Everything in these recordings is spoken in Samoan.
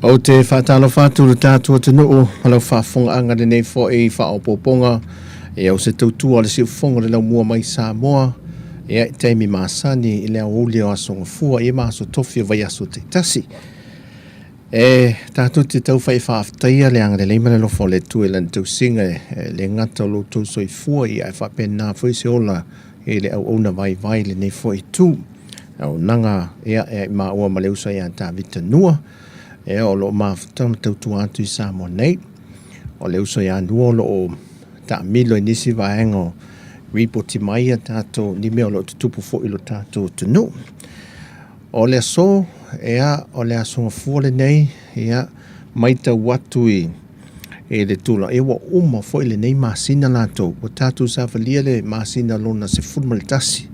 Ou te faatalofa atu i lo tatou atunuu ma lau faafofogaaga i lenei foi faaopoopoga ia o se tautua a le siufofoga o le laumua mai Samoa ia i taimi masani i le aoauli o Aso Gafua ia ma aso tofi o vaiaso taitasi. E tatou te tau fai faafetaia le agalelei ma le alofa o le Atua i lana tausiga e le gata o lo outou soifua ia ae faapena foi se ola i le auauna vaivai i lenei foi itu. Auaunaga ia e maua ma le uso ia Tavita Nua ia o lo o mafuta ma tautua atu i Samoa nei. O le uso ia Nua o lo o taamilo i nisi vaega o ripoti mai ia tatou ni mea o lo o tutupu foi i lo tatou atunuu. O le aso, ia, o le aso Gafua lenei, ia, matau atu i i le tulaga, ia ua uma foi lenei masina latou, ua tatou savalia le masina lona 11.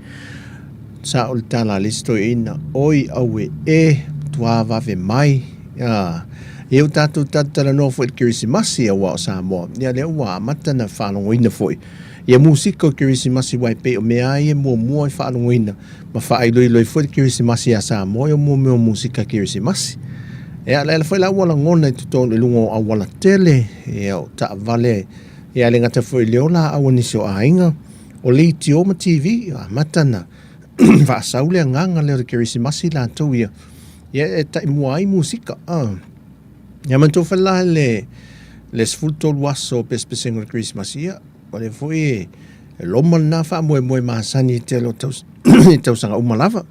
Sao le tala a le isi toeaina, oi aue e, matua vave mai, a, ia ua tatou talatalanoa foi i le Kerisimasi aua o Samoa, ia lea ua amata ona faalogoina foi ia musika o Kerisimasi aua e pei o mea lava ia e muamua e faalogoina ma faailoilo ai foi le Kerisimasi ia Samoa, o mea o musika Kerisimasi. Ia, o le ala foi la ua lagona i totonu i luga o auala tele, ia, o taavale, ia, le gata foi i le ola au a nisi o aiga, o leitio ma TV, amata na faasau le agaga lea o le Kerisimasi latou ia, ia e taimua ai musika. Ia manatua foi la le 13 aso o pesepesega o le Kerisimasi, ia, O lea foi e loma lena faamoemoe masani i tele o tausaga uma lava.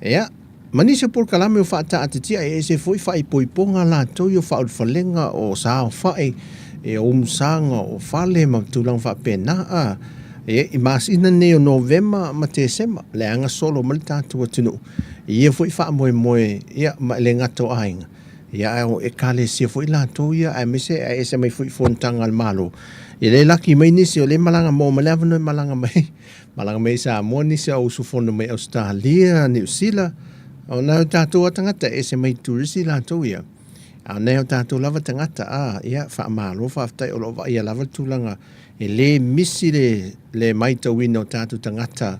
Ia, ma nisi o polokalame o faataatitia e ese foi faaipoipoga latou ia o faaulufalega, o saofai, ia o umusaga, o fale ma tulaga faapena. A, ia, i masina nei o Novema ma Tesema, leaga solo mai le tatou atunuu i ia foi faamoemoe, ia, ma e le gata o aiga, Ia, ae o Ekalesia foi latou ia, aemaise ae ese mai foi i fonotaga a le Malo. Ia lea e laki mai nisi o lea e malaga maua mai le avanoa e malaga mai, malaga mai i Samoa nisi o usufono mai Ausetalia, Niu Sila, o nai o tatou lava tagata e ese mai turisi latou ia. A o nai o tatou lava tagata, a, ia, faamalo faafetai o lo o vaaia lava le tulaga e le misi le, le maitauina o tatou tagata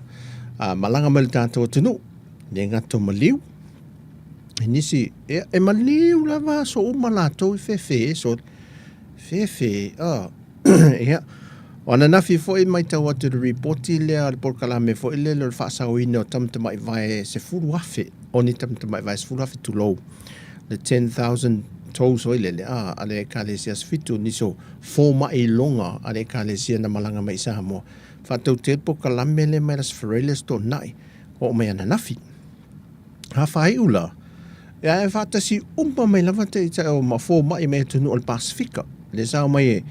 a, malaga mai i le tatou atunuu, le gata o maliu, I nisi, ia, e maliu lava aso uma latou i fefe, sole. Fefe, oh. ia. O ananafi foi matau atu i le ripoti lea a le polokalame foi lele o le faasaoina o tamatamaivae 10,000, o ni tamatamaivae 10,000 tulou, le 10,000 toes foi lele, a, a le Ekalesia Aso Fitu, nisi o fomai iloga a le Ekalesia na malaga mai i Samoa. Faatautee le polokalame lea mai le Aso Faraile Aso Toonai, oo mai ananafi. A faaiu la, e ae faatasi uma mai lava taitai o ma fomai mai atunuu o le Pasefika. Lea sa omai e,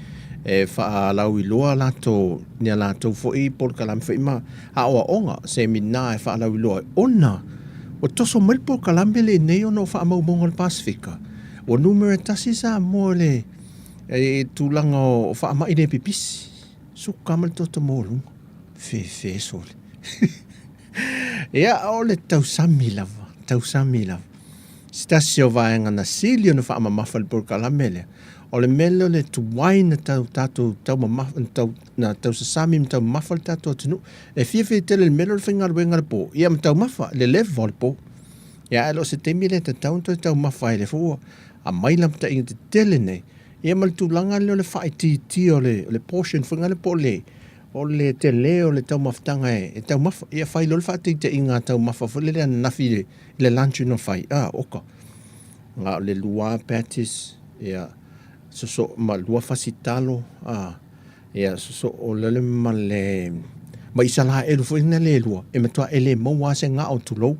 e faalauiloa latou, ni a latou foi polokalame foi ma aoaoga, semina e faalauiloa ai, ona ua toso mai le polokalame lenei ona o faamaumauga o le Pasefika, ua numera tasi Samoa i le, i tulaga o faamai le pipisi, suka ma le toto maualuga. Fefe sole. Ia, o le tausami lava, tausami lava. Se tasi o vaega na sili ona faamamafa i le polokalame lea, o le mea lea o le tuai na tau tatou taumamafa, na tau, na tausasami ma taumamafa le tatou atunuu. E fiafia tele i le mea lea o le faigaluega i le po, ia ma taumafa i le leva o le po. Ia, ae le o se taimi lea e tatau ona toe taumafa ai, lea foi ua aumai lapataiga tetele nei, ia ma le tulaga lea o le faaitiitia o le, o le portion foi lea po o le, O le tele o le taumafataga e taumafa. Ia fai loa le faataitaiga a taumafa foi lele ananafi i le lunch na fai. Ah, oka. Na o le lua patties, ia, sosoo ma lua fasi talo, ah, ia, sosoo lele ma le, ma Isalaelu foi na le lua, e matua e le maua lava se gao tulou,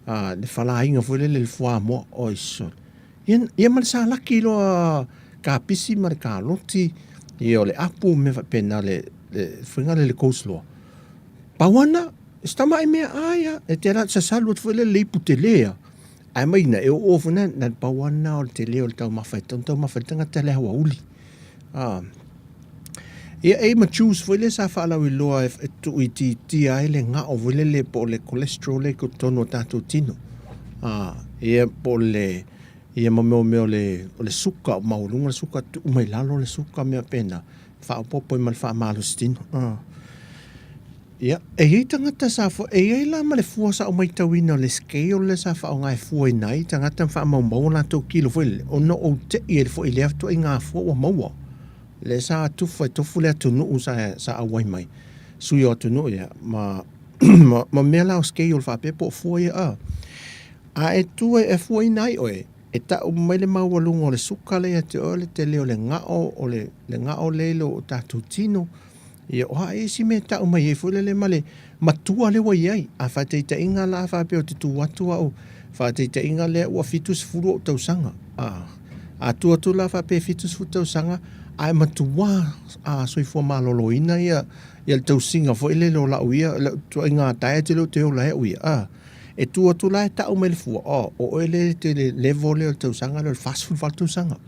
ah, le falaina foi lele i le fuamoa. Oi sole. Ia, ia ma le salaki loa kapisi ma le kaloti, ia o le apu ma mea faapena le, le faiga lea le coleslaw. Pau ana, se tamai mea ai a, e te la sasalu atu foi lele le ipu tele a. Ae mai na e oo foi na, na pau ana o le tele o le taumafa e tau taumafa le tagata le aoauli. Ah. Ia e ma juice foi lea sa faalauiloa e tuuitiitia ai le gao foi lele po o le cholesterol lea i totonu o tatou tino. Ah, ia po o le ia ma mea mea o le o le suka o maualuga le suka tuu mai lalo le suka mea pena faaopoopo ai ma le faamalosi tino. Ah. Ia, e i ai tagata sa fua, e i ai la ma le fua sa ou matauina o le scale lea sa faaaoga e fuaina ai tagata ma faamaumau o latou kilo foi lele, ona ou tei ai foi i lea ituaiga fua ua maua. Lea sa tufa e tofu le atunuu sa, sa auai mai, sui o atunuu ia, ma, ma, ma mea la o scale faapea po o fua ia a. A e tu e, e fuaina ai oe, e tau mai le maualuga o le suka lea ia te oe, o le tele o le gao, o le, le gao lea i lo tatou tino, Ia, o a isi mea e tau mai ai foi lele ma le matua lea ua i ai. A faataitaiga la a faapea ou te tu atu au, faataitaiga lea ua 70 ou tausaga. A, a tu atu la faapea e 70 tausaga, ae matua a soifua maloloina ia, ia le tausiga foi lele o lau ia, lau ituaiga diet lea ou te ola ai au ia. A, e tu atu la e tau mai le fua, oh, o oe lea e te le level lea o le tausaga lea o le 48 tausaga.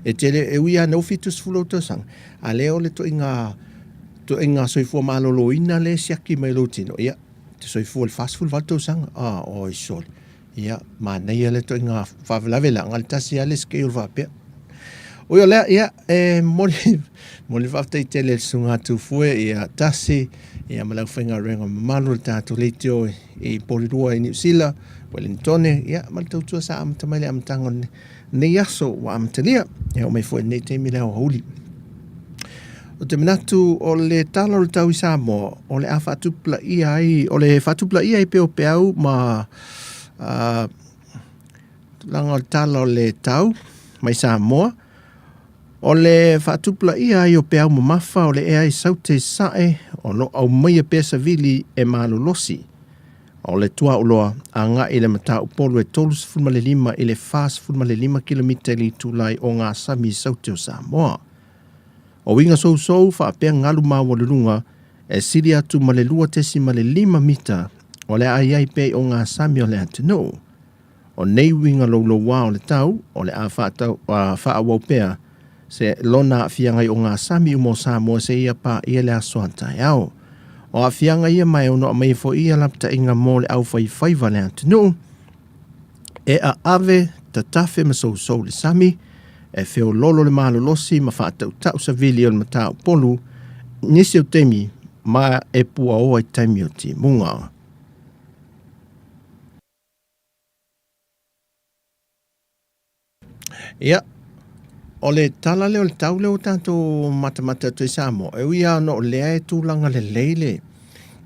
E tele, e ui lava ina ua 70 ou tausaga, A lea o le ituaiga, ituaiga soifua maloloina lea e siaki mai lou tino, ia, te soifua i le 48 tausaga. Ah, oi sole. Ia, manaia le ituaiga faalavelave la, na o le tasi lava le scale faapea. Ui o lea, ia, e momoli, momoli le faafetai tele i le Susuga Tufue, ia, Tasi, ia, ma le aufaigaluega mamalu o le tatou leitio i Porirua i Niu Sila, Wellingtone, ia, ma le tautua sa amata mai le amataga o Lenei aso ua amatalia, e oo mai foi i lenei taimi le aoauli. Ou te manatu o le tala o le tau i Samoa, o le a faatupulaia ai, o le faatupulaia ai pea o peau ma tulaga o le tala o le tau mai Samoa, o le faatupulaia ai o peau mamafa o le ea i Saute i Sasae, o lo o aumaia pea savili e malolosi. O le tuaʻuloa agai i le mataupolu e 35 i le 45 kilomita i le itulai o ngā sami i Saute o Samoa. O uiga sousou faapea galu maualuluga e sili atu ma le 2.5 mita o le a i ai pea i o ngā sami o le atunuu. O nei uiga loulouā o le tau, o le a faatau, a, faaauau pea se lona aafiaga i ogasami uma o Samoa seia paia le aso a taeao. O aafiaga ia ma e ono aumaia foi ia lapataiga mo le aufaifaiva a le atunuu, e aave, tatafe ma sousou le sami, e feololo le malolosi ma faatautau savili o le mataupolu nisi o taimi ma e puaoa i taimi o timuga. Ia, o le tala lea o le tau lea ua tatou matamata atu ai Samoa, e ui lava ona o lea e tulaga lelei le,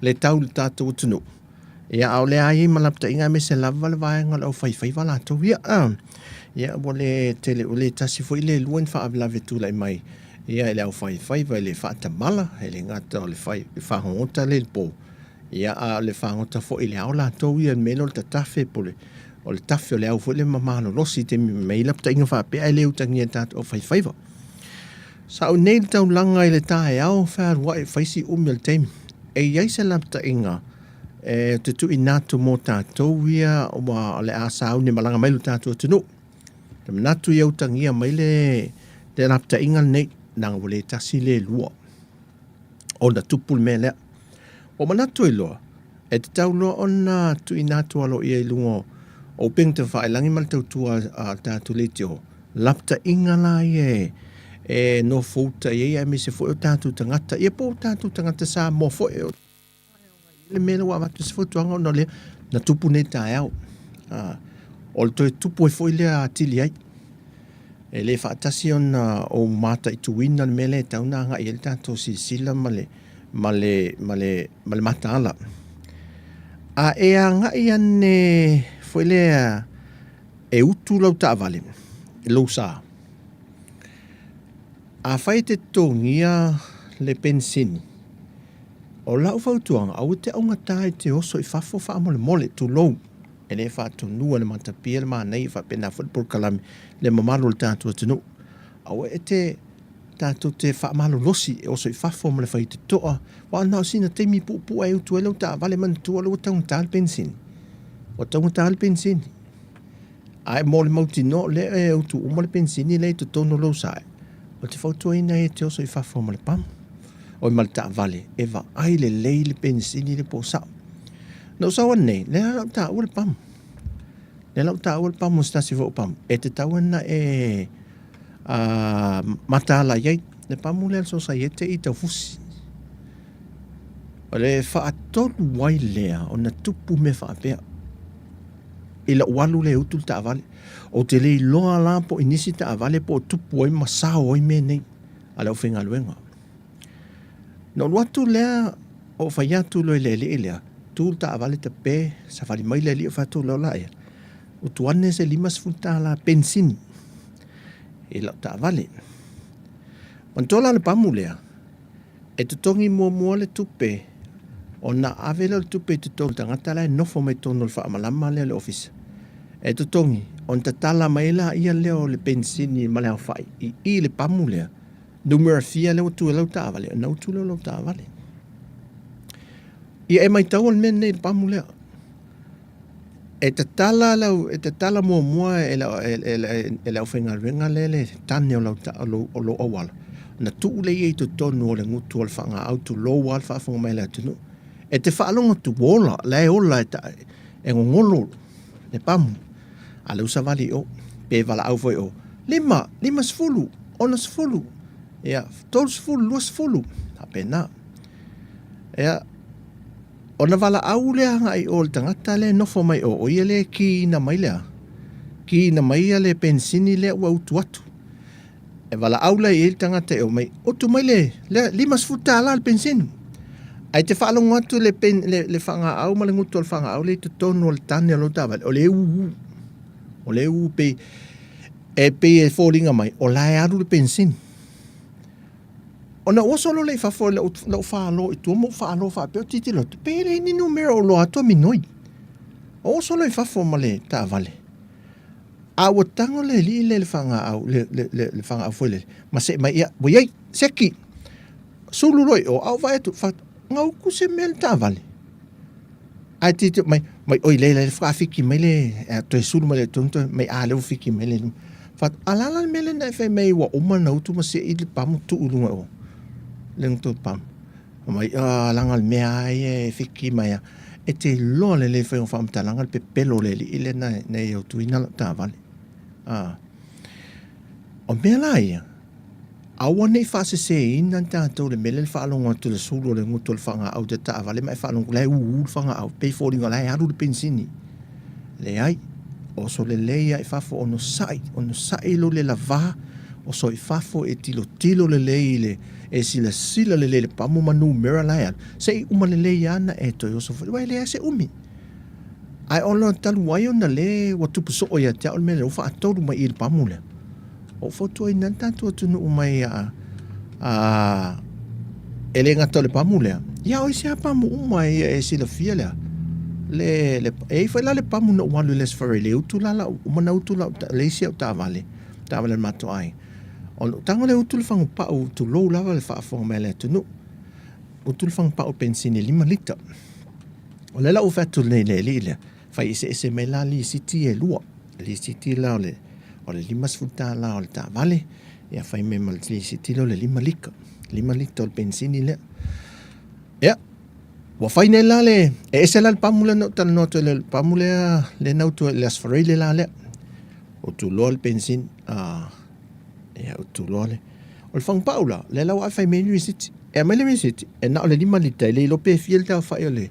le tau i le tatou atunuu, ia, a o lea lava e i ai ma lapataiga aemaise lava le vaega o le aufaifaiva latou ia. Ia, ua le tele, ua le tasi foi le lua ni faalavelave e tulai mai, ia, i le aufaifaiva, i le faatamala, e le gata o le fai, fagogota lea i le po, Ia, a o le fagota foi i le ao latou ia, le mea lea o le tatafe po o le, o le tafe o le au foi lea ma malolosi i taimi mai lapataiga faapea ae le utagia e tatou aufaifaiva. Sa ou nei le taulaga i le taeao fealuai fai si umi o le taimi. E i ai se lapataiga e te tuuina atu mo tatou ia ua o le a sauni malaga mai lo tatou atunuu. Te manatu ia utagia mai le, le lapataiga lenei, leaga ua le tasi le lua. ona tupu le mea lea. Ua manatu ai loa, e tatau loa ona tuuina atu aloaia i luga o upega tafailagai ma le tautua a tatou leitio, lapataiga la ia e, e nofouta i ai aemaise foi o tatou tagata, ia po o tatou tagata Samoa foi. O le mea lea ua avatu se fautuaga ona o lea na tupu nei taeao. Ah, o le toe tupu ai foi lea atili ai. E le faatasi ona ou mataituina le mea lea e tatau ona agai i ai le tatou silasila ma le, ma le, ma le, ma le mataala. A e agai ane foi lea e utu lau taavale i lou sa, afai e te totogia le penisini, o lau fautuaga, aua te augata i te oso i fafo faamolemole, tulou. E le faatonua le matapia le manaia faapena foi le polokalame le mamalu o le tatou atunuu. Aua e te tatou te faamalolosi e oso i fafo ma le faitotoa, aua na o sina taimi puupuu e utu ai lau taavale manatua lea ua taugata le penisini. Ua taugata le penisini. Ae mo le mautinoa o lea e utu uma le penisini lea i totonu o lou sae, ou te fautuaina ai e te oso i fafo ma le pamu, oi ma le taavale, e vaai lelei le penisini lea po o sao. Na ou sau anei, lea la ou taua le pamu. Lea la ou taua le pamu o se tasi foi o pamu, e tatau ona e mataala i ai. Le pamu lea a le Sosaiete i Taufusi. O le faatolu ai lea ona tupu mea faapea i lou alu lea e utu le taavale. Ou te le iloa la po i nisi taavale po o tupu ai ma sao ai mea nei a le aufaigaluega. Na ou alu atu lea ou fai atu loa i le alii lea, tu le taavale tape, savali mai le alii ou fai atu loa laia, utu ane se $50 penisini i lau taavale. Manatua la le pamu lea, e totogi muamua le tupe ona ave lea o le tupe i totonu o le tagata la e nofo mai totonu o le faamalama lea o le ofisa. E totogi ona tatala mai ai lea o le penisini ma le aofai i i le pamu lea, numera fia lea ua tu ai lau taavale, ona utu lea o lau taavale. Ia e maitaua le mea lenei i le pamu lea. E tatala lau, e tatala muamua e le aufaigaluega lea le tane o lau, o lou auala, ona tuu lea i totonu o le gutu o le fagaau, tulou lava le faafofoga mai a le atunuu. E te faalogo atu ua ola, la e ola e, ta, e gogolo le pamu, a lea ua savali i o, pe valaau foi i o, 5, 50, 60, ia, 30, 20, faapena. Ia, Ona valaau lea agai i o i le tagata lea e nofo mai o, o ia lea e kiina mai le a? Kiina mai le penisini lea ua utu atu. E valaau la i ai le tagata e omai, utu mai le, le $50 le penisini. Ae te faalogo atu le, pen, le, le fagaau ma le gutu o le fagaau lea i totonu o le tane o lau taavale, o le ūū. O le ūū pei, e pei e foliga mai, o la e alu le penisini. Ona ou oso loa lea i fafo i lou falo i tua ma ou faalo faapea, ou tilotilo atu, pei e leai ni numera o loa atu a minoi. Ou oso loa i fafo ma le taavale. A ua tago le alii lea i le fagaau, le, le, le, le fagaau foi lele, ma see mai, ia, ua i ai, seki, sulu loa i o, a ou vaai atu, fa, gauku se mea i le taavale. Ae tilotilo mai, mai oi lea lea faatoa fiki mai le, toe sulu mai le tonu toe mai a lea ua fiki mai le luma. Fa, a la la le mea lea na e fai mai ua uma na utu ma sei le pamu tuu i luga o le gutu pamu. Mai a leaga le mea lava ia e fiki mai a. E te iloa lelei fai o faamatalaga le pepelo o le alii lea na na e utuina lau taavale. A. O mea la ia, Aua ne i faaseseina tatou i le mea lea e faalogo atu i le sulu o le gutu o le fagaau te taavale ma e faalogo la e ūū le fagaau, pei foliga o la e alu le penisini. Leai, oso lelei lava i fafo, onosai, onosai lou le lavā, oso i fafo e tilotilo lelei i le, e silasila lelei i le pamu ma numera la e alu, se i uma lelei lava ona e toe oso foi, aua e leai se umi. Ae ona talu ai ona le ua tupu soo ia te au le mea lea, ua faatolu mai i i le pamu lea. Ua ou fautuaina ai le tatou atunuu mai a, a, e le gata o le pamu lea, ia o isi lava pamu uma ia e silafia lea. Le, le, e i ai foi la le pamu na ou alu i le Aso Faraile, e utu la lau, uma na utu lau, le isi au taavale, taavale a le matou aiga. Ona ou tago lea utu le fagupau, tulou lava le faafofoga mai a le atunuu, utu le fagupau penisini e 5 lita. O lea la ua fai atu nei i le alii lea, Fai eseese mai la lisiti e lua. Lisiti la o le o le $50 o le taavale, ia fai mai ma le lisiti lea o le 5 lita. 5 lita o le penisini lea. Ia, ua fai nei la le, e ese la le pamu lea na ou talanoa atu ai, le pamu lea lea na utu ai i le Aso Faraile la lea. Utu loa le penisini, a, ia utu loa le, o le fagupau la, lea la ua fai mai le risiti. E aumai le risiti, e na o le 5 lita, e le iloa pe fia le aofai o le,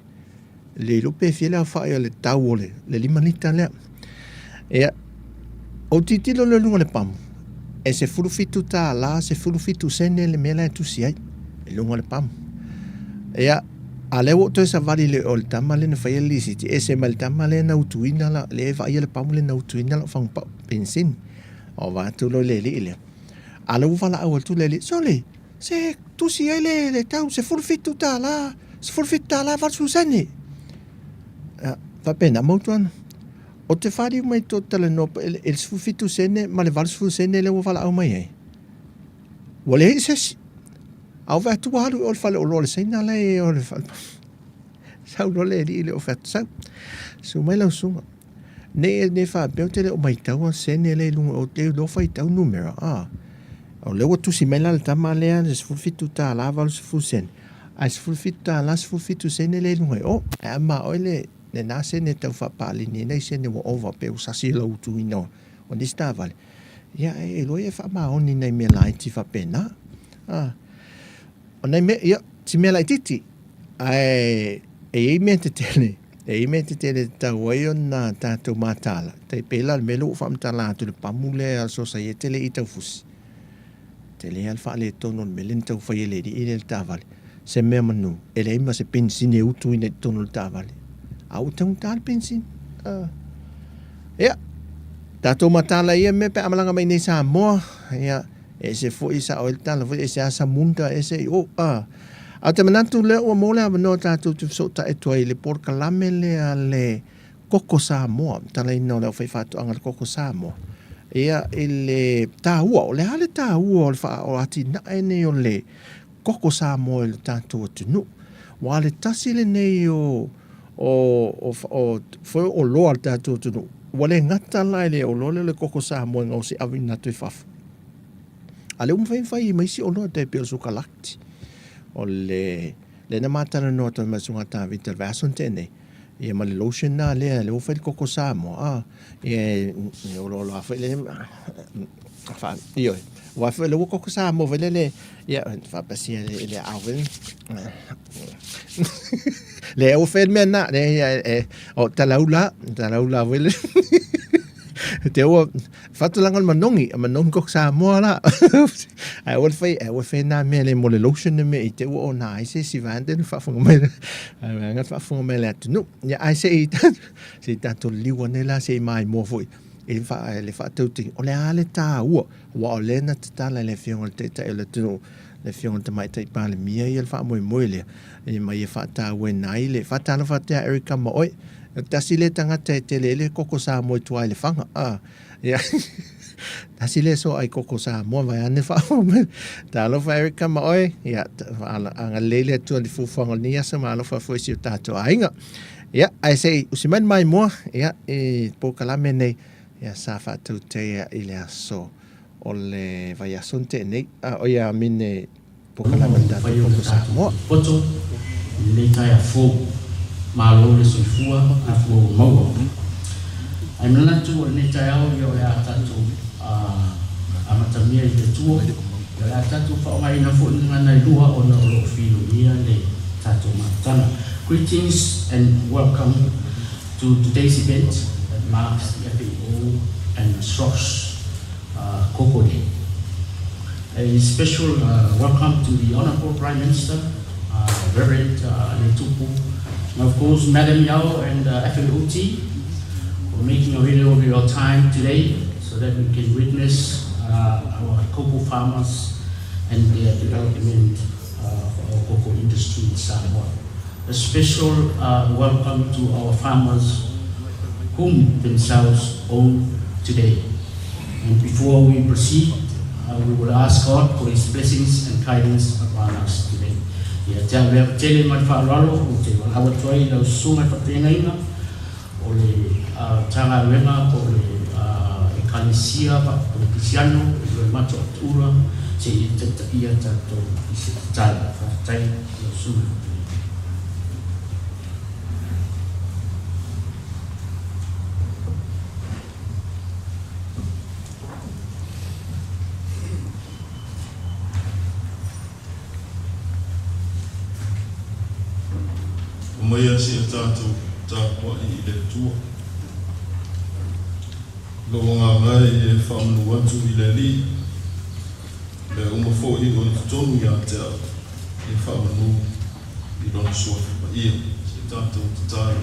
le iloa pe fia le aofai o le tau o le 5 lita lea. Ia, ou tilotilo loa i luga o le pamu, e $17 17 sene le mea la e tusi ai i luga o le pamu. Ia, a lea ua ou toe savali i le o le tama lea na faia le lisiti, ese mai le tama lea na utuina la, lea e vaaia le pamu lea na utuina lau fagupau penisini. Ou vaai atu loa i le alii lea, a lea ua valaau atu le alii, sole, Se tusi ai le, le tau $17, $17 80 sene. Ia, faapena, mau atu ana. O te whāriu mai tō talanoa i le 17 sene ma le 80 sene lea ua valaau mai ai. Ua leai se isi. A o vaai atu ua alu i o le fale oloa o le Saina la e o le fale. Sau loa le alii lea o fai atu, sau. Susu mai lau susuga. Nei nei faapea ou te le o maitaua sene lea i luga ou te iloa faitau numera a. O lea ua tusi mai la le tama lea le $17 80 sene ae $17 17 sene lea i luga i o. Ae a ma oe le lena sene e tau faapaleni ai nai sene ua ova pe ua sasi lau utuina o nisi taavale. Ia e iloa ia e faamaoni nai mea laiti faapena. A. O nai mea, ia, si mea laitiiti. Ae e i ai mea tetele, e i ai mea tetele e tatau ai ona tatou mataala, tai pei la o le mea lea ua ou faamatala atu i le pamu lea a le Sosaiete lea i Taufusi. Tele lava le faaletonu o le mea lea na tau fai e le alii lea i le taavale. Se mea manu, e leai ma se penisini e utuina i totonu o le taavale. A ua taugata le penisini. Ah. Ia, tatou mataala i ia mea pe a malaga mai nei i Samoa, ia, e ese foi, sao ai le tala foi, ese lava Samunda, ese i o, ah. Ae ou te manatu lea ua maua le avanoa tatou te fesootai atu ai i le polokalame lea a le Koko Samoa, talaina o le aufaifaatoaga a le Koko Samoa, ia, i le taua, o le a le taua o le faa, o atinae nei o le Koko Samoa i le tatou atunuu. Aua o le tasi lenei o, o, o, o, foi o oloa a le tatou atunuu, ua le gata la i le oloa lea o le Koko Samoa e gaosi aveina atu i fafo, a lea ua mafai ona fai ai ma isi oloa tai pei o le sukalaki, o le, lea na ma talanoa atu ai ma le Susuga Tavita i le vaiaso na tea nei, Ia ma le lotion na lea, lea ua fai le koko Samoa, a, ia e oloolo lava foi le, fa, ioe, aua foi o lea ua koko Samoa foi lele, ia, faapasia i le aao foi lele. Lea ua fai le mea lena, lea, ia, e, o talaula, talaula foi lele. Te ua, Faatulaga o le manogi, a manogi koko Samoa la. Ae aua le fai, aua le fai nā mea le mo le lotion le mea i te ua o nā ai se isi vaega le faafofoga mai. Ai vaega le faafofoga mai le atunuu. Ia ae se i se i tatou liliu ane la se i maimoa foi i le faa le faatautaiga. O le a le taua aua o lea na tatala e le Afioga i le Taitai o le atunuu, le Afioga i le Tamaitai Palemia ia le faamoemoe lea ma ia faatauaina ai le faatalofa atu ia Eric ma oe. Tasi lea tagata e tele ai le koko Samoa i tua i Lefaga. Ah, ia. Tasi lea soa i koko Samoa vaeane faafofoga mai. Talofa Eric ma oe. Ia, agalelei le Atua i le fuafuaga o lenei aso ma alofa foi i si o tatou aiga. Ia, ae se i usi mai le maimoa, ia, i polokalame nei, ia, sa faatautaia i le aso o le vaiaso na tea nei. Ah, oi a mine polokalame o le tatou Fai o le koko tatou Samoa. poto i lenei taeao fou. Malo le soifua afua ua maua. Ae manatu o lenei taeao ia o le a tatou amatamia i le Atua, ia o le a tatou faaaogaina foi gagana e lua ona o lo o filomia le tatou mafutaga. Greetings and welcome to today's event that marks the FAO and SROS Cocoa Day. A special welcome to the Honorable Prime Minister, Reverend Tupu, and of course Madam Yao and FAO team for making available your time today so that we can witness our cocoa farmers and their development of our cocoa industry in Samoa. A special welcome to our farmers whom themselves own today. And before we proceed, we will ask God for His blessings and guidance upon us today. Ia te ave tele ma le faaaloalo ou te valaau atu ai i lau susuga i faafeagaiga o le Matagaluega po o le Ekalesia Faaperekisiano i Loimato Atuula se i taitaia tatou i se tatalo. Faafetai i lau susuga i faafeagaiga. Omaia si a tatou tapuai i le Atua. Lou agaga e e faamanu atu i le Alii, mea uma foi o i totonu ia te au, e faamanu i Lona Suafa Paia. Si a tatou tatalo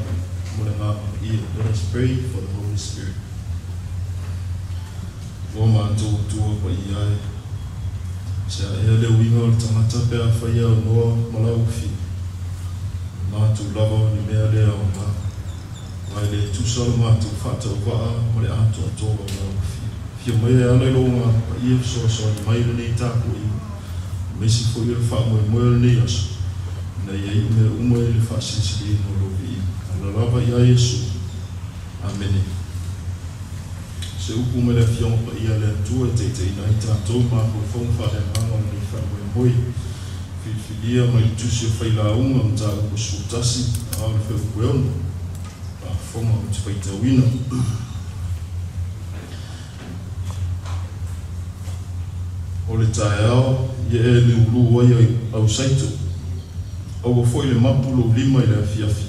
mo le Agaga Paia. Let us pray for the Holy Spirit. Ua matou Atua Paia e, se a ea le uiga o le tagata pe afai e aunoa ma lau afio? O matou lava o ni mea le aoga, aua e le tusa lo matou faatauvaa ma le atoatoa o lau afio. Afio mai e ala i lou Agaga Paia e fesoasoani mai lenei tapuaiga, aemaise foi o le faamoemoe o lenei aso, ina ia iu mea uma i le faasilisiliina o lou viiga. Ala lava ia Iesu. Amene. Se upu mai le Afioga Paia a le Atua e taitaiina ai tatou mafaufauga faaleagaga o lenei faamoemoe. Filifilia mai le Tusi o Failauga, Mataupu 11, a o le Fuaiupu e 6, Faafofoga ou te faitauina. O le taeao ia e liulū ai Ausaito. Aua foi le mapu lou lima i le afiafi,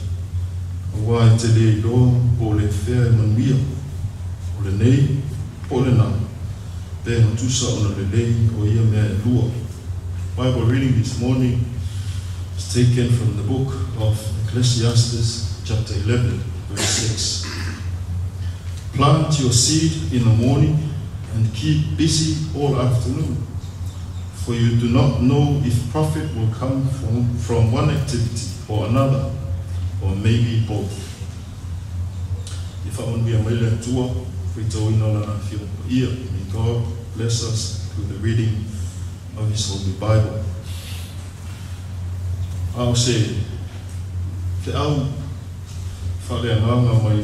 auā e te le iloa po o le fea e manuia, o lenei po o lenā, pe gatusa ona lelei o ia mea e lua. Bible reading this morning is taken from the book of Ecclesiastes chapter 11 verse 6. Plant your seed in the morning and keep busy all afternoon, for you do not know if profit will come from one activity or another, or maybe both. Ia faamanuia mai le Atua i le faitauina o Lana Afioga Paia. May God bless us through the reading of His Holy Bible. A o se feau faaleagaga mai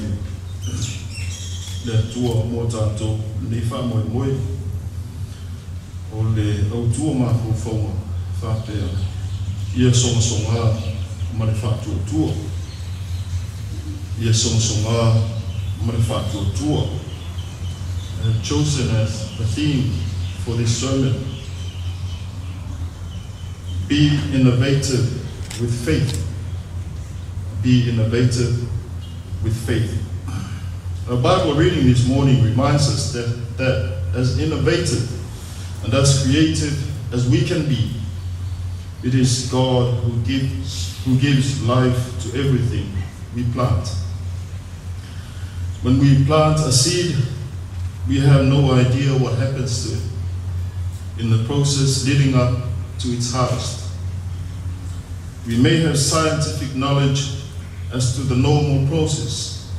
le Atua mo tatou lenei faamoemoe, o le autu o mafaufauga faapea, ia sogasogā ma le faatuatua. Ia sogasogā ma le faatuatua. I have chosen as the theme for this sermon, Be innovative with faith. Be innovative with faith. Our Bible reading this morning reminds us that as innovative and as creative as we can be, it is God who gives life to everything we plant. When we plant a seed, we have no idea what happens to it in the process leading up to its harvest. We may have scientific knowledge as to the normal process,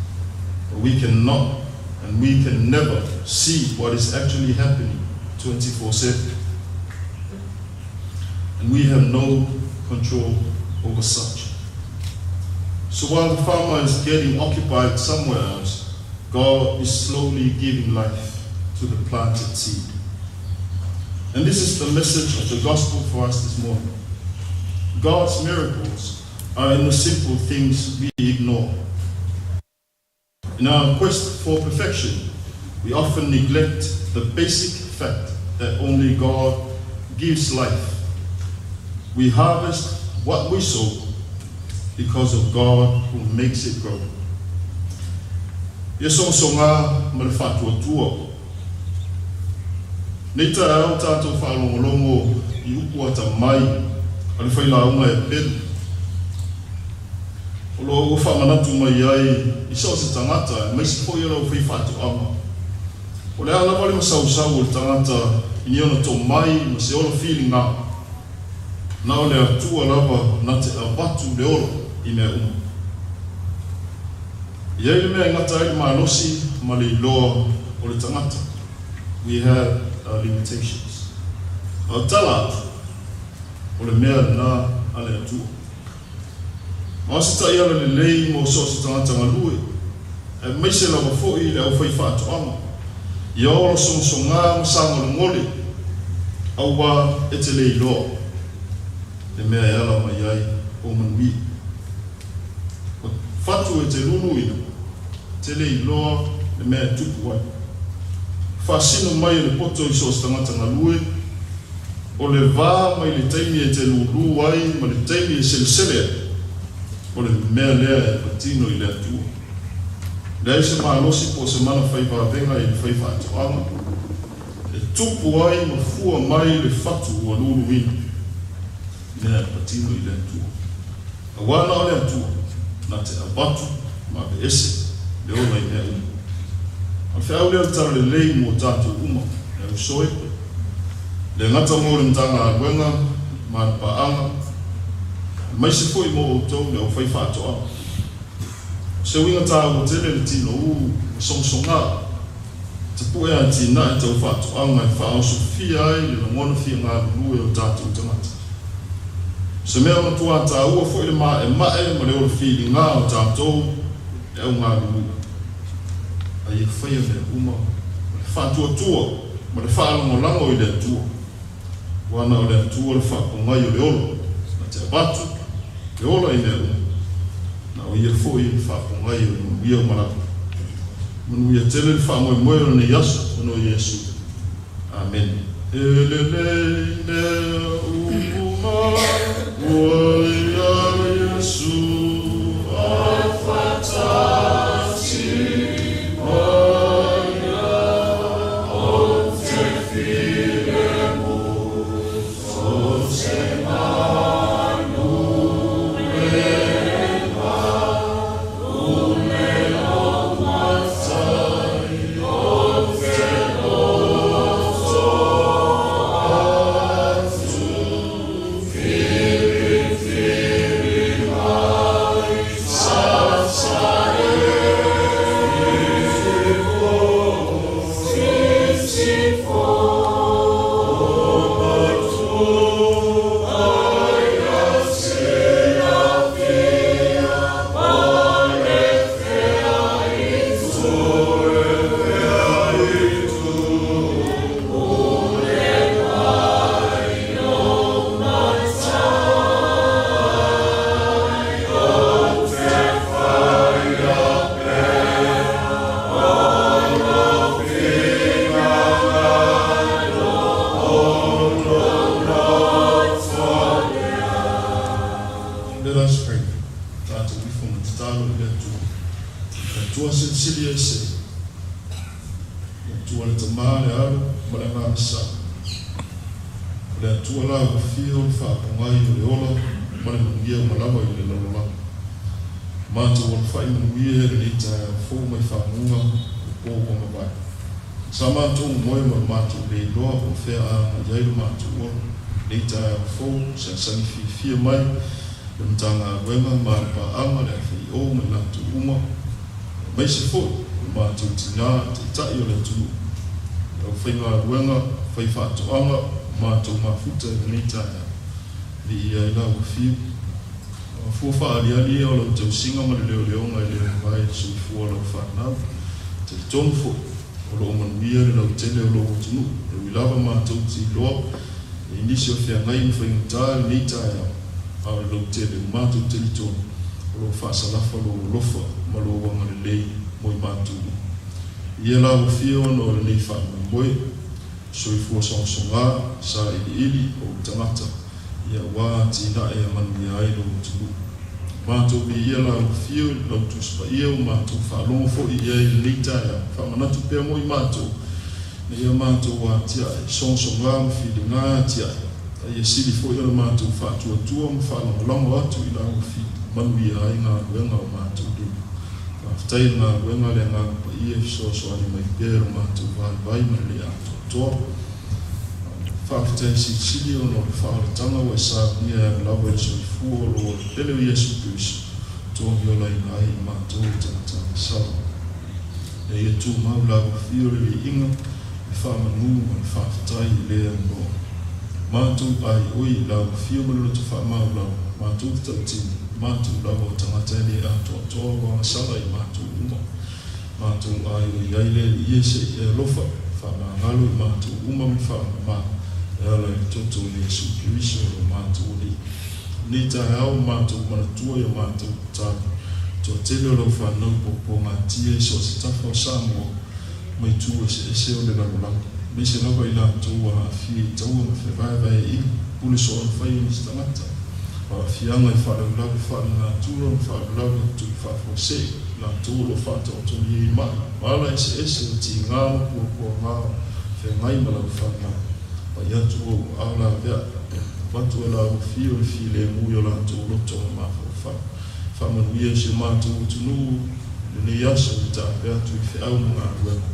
but we cannot and we can never see what is actually happening 24/7. And we have no control over such. So while the farmer is getting occupied somewhere else, God is slowly giving life to the planted seed. And this is the message of the gospel for us this morning. God's miracles are in the simple things we ignore. In our quest for perfection, we often neglect the basic fact that only God gives life. We harvest what we sow because of God who makes it grow. Ia sogasogā ma le faatuatua. Nei taeao tatou faalogologo i upu atamai a le failauga e pelu. O lo o ua faamanatu mai ai i so o se tagata aemaise foi o le aufaifaatoaga. O le a lava le masausau o le tagata i ni ona tomai ma se ola filiga, na o le Atua lava na te avatu le ola i mea uma. E i ai le mea e gata ai le malosi ma le iloa o le tagata. We have our limitations. A o tala atu, o le mea lenā a le Atua. Ma o se taiala lelei mo so o se tagata galue, aemaise lava foi le aufaifaatoaga, ia ola sogasogā ma sagolegole, auā e te le iloa le mea e ala mai ai ou manuia. O fatu e te luluina, te le iloa le mea e tupu ai. Faasino mai e le poto i so o se tagata galue, o le va mai le taimi e te lūlū ai ma le taimi e selesele ai, o le mea lea e patino i le Atua. Leai se malosi po o se mana fai vavega i le faifaatoaga, e tupu ai ma fua mai le fatu ua luluina, mea e patino i le Atua. Auā na o le Atua na te avatu ma aveese le ola i mea uma. O le feau lea o le talalelei mo tatou uma, e uso e, le gata mo le Matagaluega ma le paaga, aemaise foi mo outou le aufaifaatoaga. O se uiga taua tele le tinou ma sogasogā, tapu'e atinae tau faatoaga e faaosofia ai le lagona fia galulue o tatou tagata. O se mea matuā taua foi le maemae ma le ola filiga o tatou e au galulue. A ia faia mea uma ma le faatuatua ma le faalagolago i le Atua. Auā na o le Atua le faapogai o le ola, na te avatu le ola i mea uma. Na o ia foi le faapogai o le manuia o malava. Manuia tele le faamoemoe o lenei aso ona o Iesu. Amene. E lelei mea uma ua ia. Let us pray. Tatou ifo ma tatalo i le Atua. Le Atua Silisili Ese, le Atua le Tama, le Alo ma le Agaga Sa. O le Atua la ua fia o le faapogai o le ola ma le manuia uma lava i le lalolagi. Matou alafai manuia i lenei taeao fou mai faguga o le po ua mavae. Sa matou moe ma lo matou le iloa po o fea a agai ai lo matou ola. Lenei taeao fou, sagisagi fiafia mai le Matagaluega ma le paaga le FAO ma i latou uma, aemaise foi o lo matou tinā Taitai o le atunuu, le aufaigaluega faifaatoaga o matou mafuta i lenei taeao. Viia ai la ua fiu. O fua faaaliali ia o lau tausiga ma le leoleoga e le mavae i le soifua o lau fanau. Talitonu foi, o lo o manuia le lautele o lou atunuu, e ui lava matou te iloa e i nisi o feagai ma faigata i lenei taeao, a o le lautele o matou talitonu o lo o faasalafa lou alofa ma lou agalelei mo i matou uma. Ia la ua fia ona o lenei faamoemoe, soifua sogasoga, sailiili o ou tagata, Ia ua atinae e manuia ai lou atunuu. Matou viia la afio i lau Tusi Paia ua matou faalogo foi i ai i lenei taeao. Faamanatu pea mo i matou, ina ia matou atiae, sogasoga ma filiga atiae, a ia sili foi ona matou faatuatua ma faalagolago atu i lau afio, manuia ai galuega o matou lima. Faafetai i le galuega a le Agaga Paia e fesoasoani mai pea i lo matou vaivai ma le le atoatoa. Faafetai silisili ona o le faaolataga ua e saunia e alu lava i le soifua o lou Ola pele o Iesu Keriso, togi olaina ai i matou o tagata agasala. Ina ia tumau la ua fia o le viiga, le faamanu ma le faafetai i le aunoa. Matou ai oi i la ua fia ma le loto faamaualalo, matou te tautino, matou lava o tagata e le atoatoa ua agasala i matou uma. Matou ai o i ai le Alii ia se i e alofa, faamagalo i matou uma ma faamama, e ala i le toto o Iesu Keriso lo matou Alii. Lenei taeao ua matou manatua i a matou tatalo, toatele o lau fanau puapuagatia i so o se tafa o Samoa ma itu eseese o le lalolagi, aemaise lava i latou ua aafia i taua ma fevaevaeaiga, pule soona fai o nisi tagata, o aafiaga i faalavelave faalenatura ma faalavelave tupu faafuasei. Latou o lo o faataotolia i mai ma ala eseese o tiga ma puapuaga feagai ma lau fanau. Pai atu ou aao laveai, avatu e laua fio le filemu i o latou loto ma mafaufau. Faamanuia i si o matou atunuu i lenei aso i le taape atu i feau ma galuega.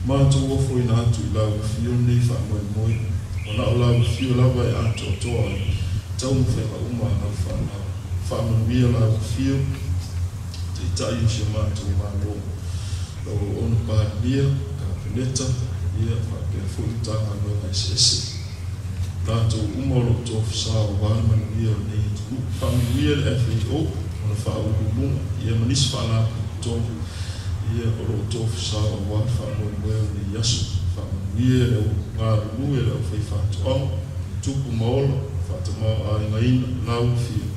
Matou ofoina atu i laua fio lenei faamoemoe, ona o laua fio lava e atoatoa ai taumafaiga uma a lau fanau. Faamanuia laua fio. Taitai o si o matou Malo, lau Auauna Palemia, Kapeneta, ia faapea foi Matagaluega eseese. Latou uma o lo o tofu sa aua le manuia o lenei atunuu. Faamanuia le FAO, ona faauluuluga, ia ma nisi faalapotopotoga, ia o lo o tofu sa aua le faamoemoe o lenei aso. Faamanuia le au galulue le aufaifaatoaga, tupu ma ola, faatamaoaigaina, lauafia.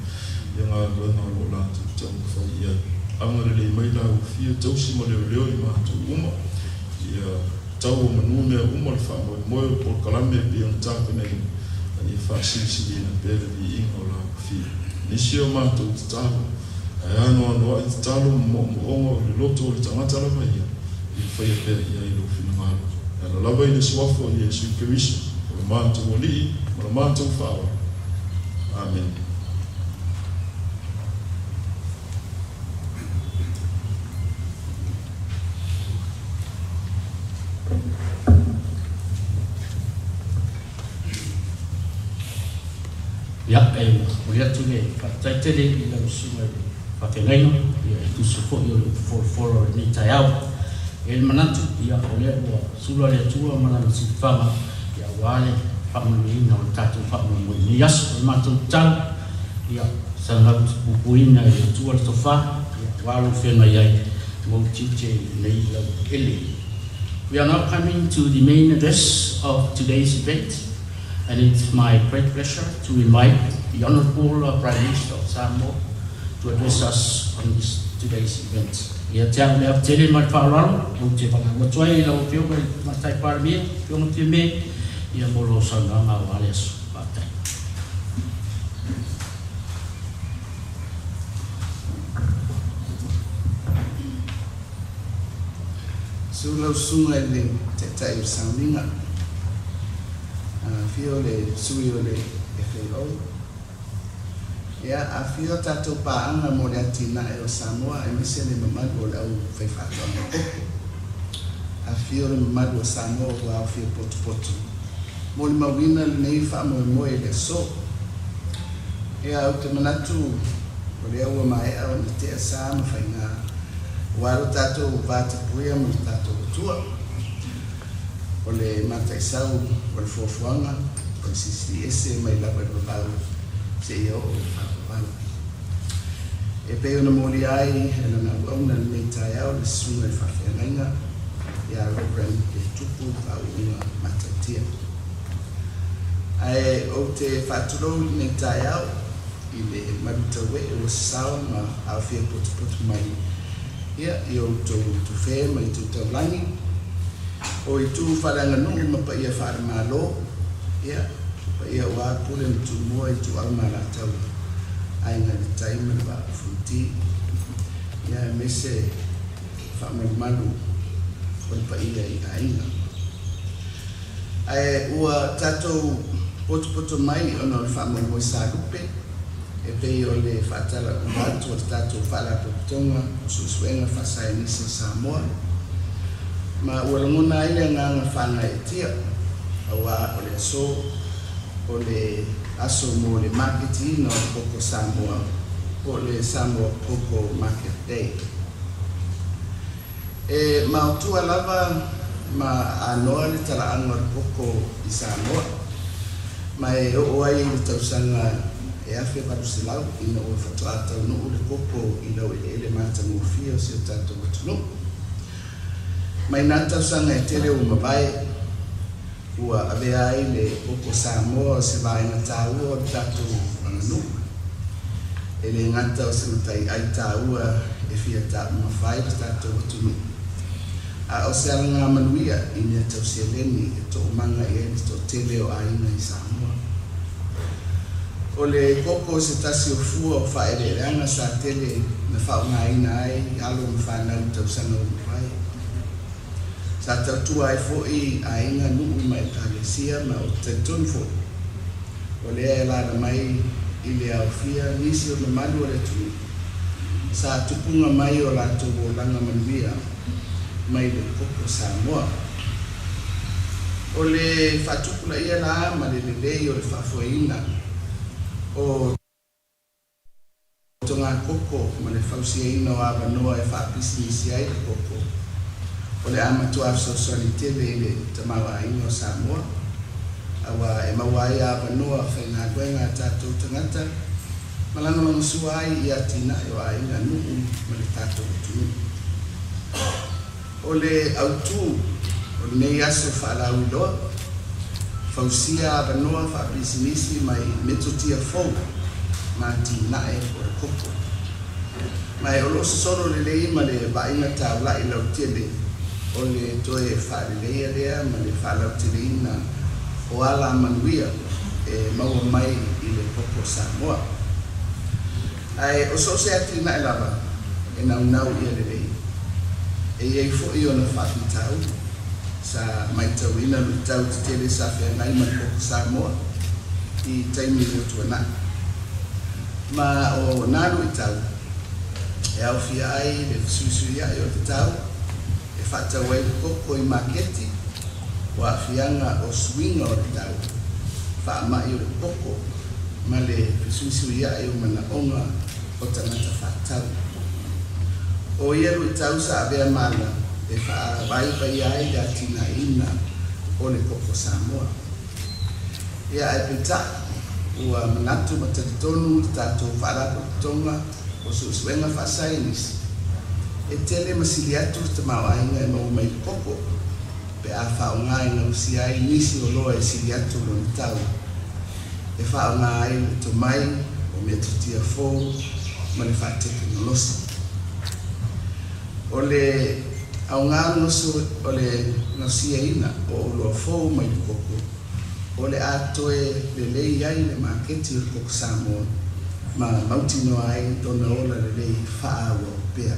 Ia galuega o lo o latou taumafai i ai. Agalelei mai la ua fia tausi ma leoleo i matou uma, ia tau o manu mea uma le faamoemoe o le polokalame e pei ona tapenaina, a ia faasilisiliina pea le viiga o la ua fia. Nisi o matou tatalo, ae anoanoai tatalo ma moomooga o le loto o le tagata lava ia, ia faia pea i ai lou finagalo. E ala lava i le Suafa o Iesu Keriso, o lo matou Alii ma lo matou Faaola. Amene. Ia, e momoli atu le faafetai tele i lau susuga i le faafeagaiga, ia, e tusa foi o le upu folafola o lenei taeao. E i ai le manatu, ia, o lea ua sula le Atua ma Lana silafaga, ia, aua le faamanuiaina o le tatou faamoemoe i lenei aso. O le matou tatalo, ia, saga utupupuina e le Atua le tofa, ia, aua lou feagai ai ma ou tiute i lenei laueleele. We are now coming to the main address of today's event, and it's my great pleasure to invite the Honourable Prime Minister of Samoa to address us on this today's event. Ia te au le ava tele ma le faaaloalo, ou te valaau atu ai i lau Afioga i le Tamaitai Palemia, Afioga Fiame, ia mo lou saunoaga aua le aso. Faafetai. Susu lau Susuga i le Taitai o le Sauniga, afio le Sui o le FAO, ia, afio a tatou paaga mo le atinae o Samoa aemaise le mamalu o le au faifaatoaga koko. Afio le mamalu o Samoa ua aofia potopoto molimauina lenei faamoemoe i le aso. Ia, ou te manatu o lea ua maea ona tea sa ma faiga aua lo tatou va tapuia ma lo tatou Atua. O le mataisau o le fuafuaga o le silisili ese mai lava i le vavau seia oo i le faavavau. E pei ona molia ai e lana auauna lenei taeao le Susuga i le Faafeagaiga ia Reverend Letupu Faauuga Matautia. Ae ou te faatulou i lenei taeao i le malutauee ua sasao ma aofia potopoto mai ia i outou tufe ma itu taulagi, o itu faaleaganuu ma paia faale-Malo, ia, paia aua Pule ma Tumua, Ituau ma Alataua, Aiga i le Tai ma le Vaa o Fonoti, ia aemaise faamalumalu o le paia i aiga. Ae ua tatou potopoto mai ona o le faamoemoe salupe e pei o le faatalauma atu o le tatou Faalapotopotoga o Suesuega Faasaienisi o Samoa, ma ua lagona ai le agaga faagaeetia, aua o le aso o le aso mo le maketiina o le koko Samoa po o le Samoa Cocoa Market Day. E maotua lava ma anoa le talaaga o le koko i Samoa, ma e oo ai i le tausaga e 1800 ina ua faatoa taunuu le koko i laueleele matagofie o si o tatou atunuu. Mai nā tausaga e tele ua mavae, ua avea ai le koko Samoa o se vaega taua o le tatou aganuu. E le gata o se mataiai taua e fia taumamafa ai le tatou atunuu, a o se alagamanuia i mea tau seleni e toomaga i ai le toatele o aiga i Samoa. O le koko o se tasi o fua o faaeleeleaga sa tele na faaaogaina ai alo ma fanau i tausaga ua mavae. Sa tautua ai foi aiga, nuu ma ekalesia ma ou te talitonu foi, o lea e alaala mai i le aofia nisi o mamalu o le atunuu sa tupuga mai o latou olaga manuia mai le koko Samoa. O le faatupulaia la ma le lelei o le faafoeina o. Toga koko ma le fausiaina o avanoa e faapisinisi ai le koko, o le a matua fesoasoani tele i le tamaoaiga o Samoa, aua e maua ai avanoa faigaluega a tatou tagata ma lagolagosua ai i atinae o aiga, nuu ma le tatou atunuu. O le autū o lenei aso faalauiloa, fausia avanoa faapisinisi mai metotia fou ma atinae o le koko. Ma e o lo o sosolo lelei ma le vaaiga taula'i lautele o le toe faaleleia lea ma le faalauteleina o alamanuia e maua mai i le koko Samoa. Ae o so o se atinae lava e naunau ia lelei, e i ai foi ona faafitauli. Sa maitauina luitau tetele sa feagai ma le koko Samoa i taimi ua tuanai. Ma o nā luitau e aofia ai le fesuisuiaʻi o le tau e faatau ai le koko i maketi, o aafiaga o suiga o le tau, faamaʻi o le koko ma le fesuisuiaʻi o manaʻoga o tagata faatau. O ia luitau sa avea mala e faavaivaia ai le atinaeina o le koko Samoa. Ia ae peitai, ua manatu ma talitonu le tatou Faalapotopotoga o Suesuega Faasaienisi, e tele ma sili atu le tamaoaiga e maua mai le koko pe a faaaoga e gausia ai nisi oloa e sili atu lona tau, e faaaoga ai le tomai o metotia fou ma le faatekonolosi. O le aoga o le gausiaina o oloa fou mai le koko, o le a toe lelei ai le maketi o le koko Samoa ma mautinoa ai lona ola lelei faaauau pea.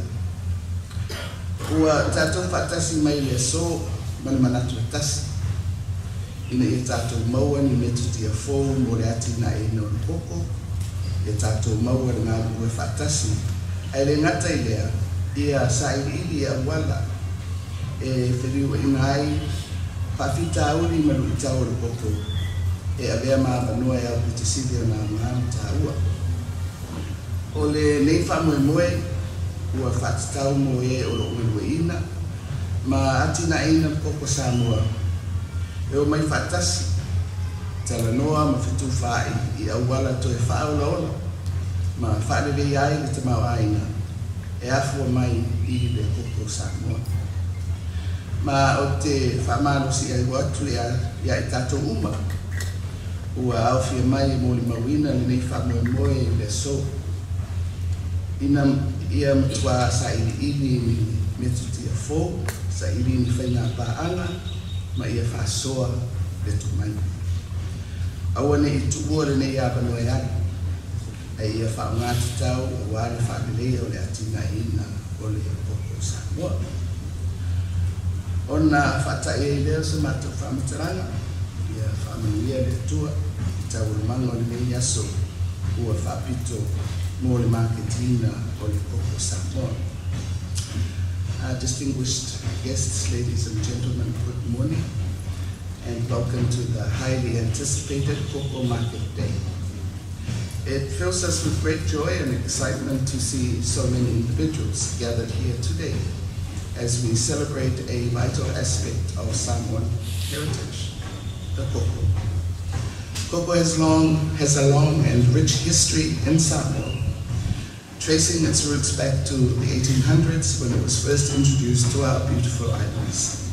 Ua tatou faatasi mai i le aso ma le manatu e tasi, ina ia tatou maua ni metotia fou mo le atinaeina o le koko, ia tatou maua le galulue faatasi, ae le gata i lea, ia sailiili i auala e feliuaina ai faafitauli ma luitau o le koko e avea ma avanoa e aupito sili ona aoga ma taua. O lenei faamoemoe ua faatatau mo e o loo galueaiina ma atinaeina le koko Samoa e omai faatasi, talanoa ma fetufaai i auala toe faaolaola ma faaleleia ai le tamaoaiga e afua mai i le koko Samoa. Ma ou te faamalosiau atu ia i tatou uma ua aofia mai e molimauina lenei faamoemoe i le aso, ina ia matuā sailiili ni metotia fou, saili ni faiga paaga ma ia faasoa le tomai. Aua nei tuua lenei avanoa e alu, ae ia faaaoga tatau auā le faaleleia o le atinaeina o le koko Samoa. Ona faatai ai lea o se matou faamatalaga, ia faamanuia le Atua i taualumaga o lenei aso ua faapito mo le maketiina o le koko Samoa. Distinguished guests, ladies and gentlemen, good morning and welcome to the highly anticipated Cocoa Market Day. It fills us with great joy and excitement to see so many individuals gathered here today as we celebrate a vital aspect of Samoan heritage, the koko. Koko has a long and rich history in Samoa, tracing its roots back to the 1800s when it was first introduced to our beautiful islands.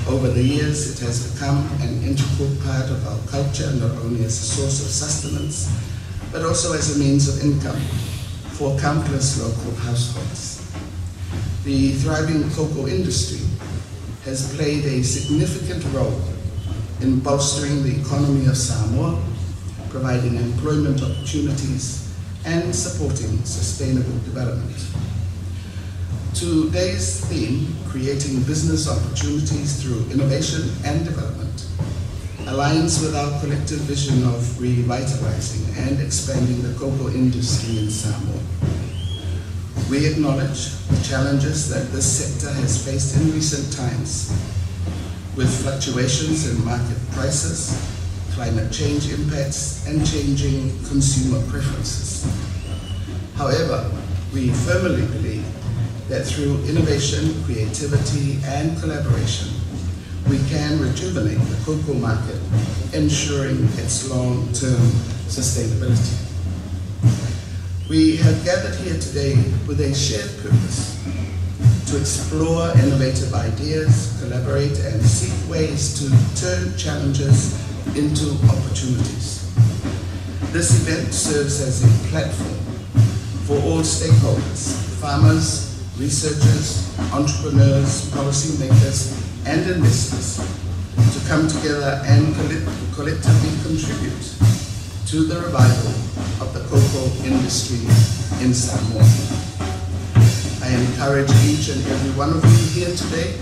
Over the years, it has become an integral part of our culture, not only as a source of sustenance, but also as a means of income for countless local households. The thriving cocoa industry has played a significant role in bolstering the economy of Samoa, providing employment opportunities and supporting sustainable development. Today's theme, creating business opportunities through innovation and development, aligns with our collective vision of revitalizing and expanding the cocoa industry in Samoa. We acknowledge the challenges that this sector has faced in recent times, with fluctuations in market prices, climate change impacts, and changing consumer preferences. However, we firmly believe that through innovation, creativity, and collaboration, we can rejuvenate the cocoa market, ensuring its long-term sustainability. We have gathered here today with a shared purpose: to explore innovative ideas, collaborate, and seek ways to turn challenges into opportunities. This event serves as a platform for all stakeholders, farmers, researchers, entrepreneurs, policymakers, and investors to come together and collectively contribute to the revival of the cocoa industry in Samoa. I encourage each and every one of you here today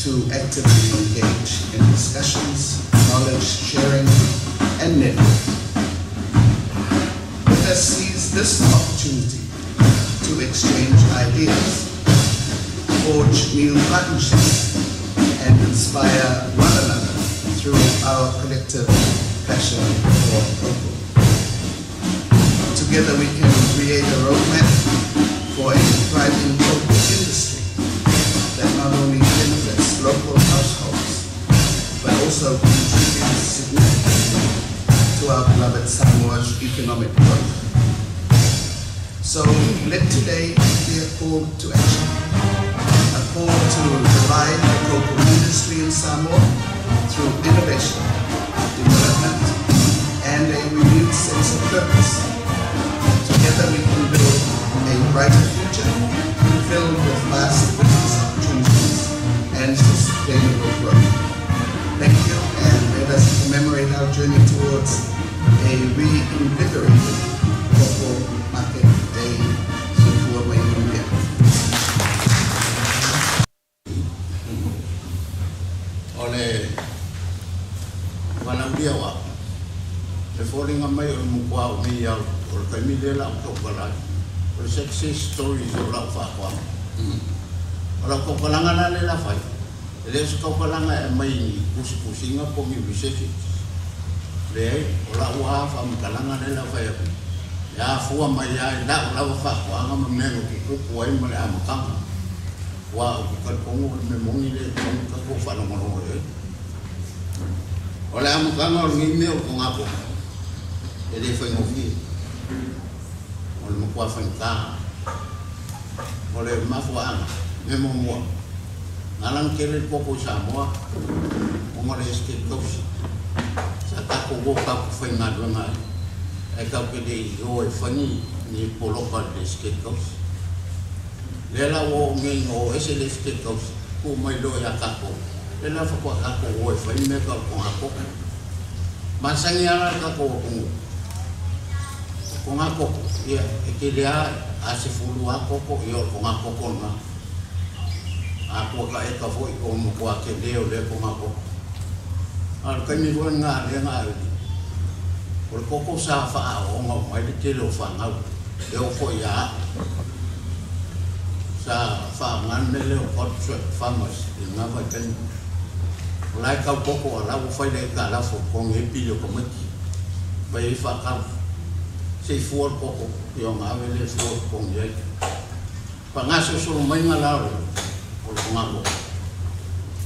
to actively engage in discussions, knowledge sharing, and networking. Let us seize this opportunity to exchange ideas, forge new partnerships, and inspire one another through our collective passion for cocoa. Together we can create a roadmap for a thriving cocoa industry that not only benefits local households, but also contributes significantly to our beloved Samoa's economic growth. So let today be a call to action, a call to revive the cocoa industry in Samoa through innovation, development, and a renewed sense of purpose. Together we can build a brighter future filled with vast business opportunities and sustainable growth. Thank you, and let us commemorate our journey towards a reinvigorated Cocoa Market Day. Soifua ma ia manuia. taimi lea la ou tautala ai, o le success stories o lau faatoaga. O lau tautalaga la lea la fai, e le o se tautalaga e aumai i ni tusitusiga po o ni researches. Leai, o lau lava faamatalaga lea la fai atu, e afua mai lava i lau lava faatoaga ma mea na tutupu ai ma le amataga. Aua ou te talitonu o le mea moni lea e tatau ona tatou faalogologo i ai. O le amataga o lenei mea o le togatogo, e le faigofie. O le matua faigata. O le mafuaaga, mea muamua, na ala ona tele le koko i Samoa ona o le esetete tausi. Sa tatou o tatou te faigaluega ai, ae tatou te le i o e fai ni poloka i le esetete tausi. Lea la ua oo nei ina o ese le esetete tausi, tuu mai loa ia tatou, lea la faatoa tatou o e fai mea tau togatogo. Masani lava la le tatou atunuu, o togatogo, ia, e tele lava, a sefulu lava koko, ia o le togatogo lena. A kuakaeka foi, o le matua tele o lea togatogo. A o le taimi foi lena lea na ave, o le koko sa faaaooga uma ai le tele o fanau, e oo foi ia au. Sa faaaoga le mea lea o contract farmers i lena vaitaimi. O la e tau koko a o la ua fai le aitalafu e totogi ai pili o tamaiti, fai ai faatau. Se i fua le koko, ia ona ave lea e fua e totogi ai. Faagasosolo maiga la o le togatogo.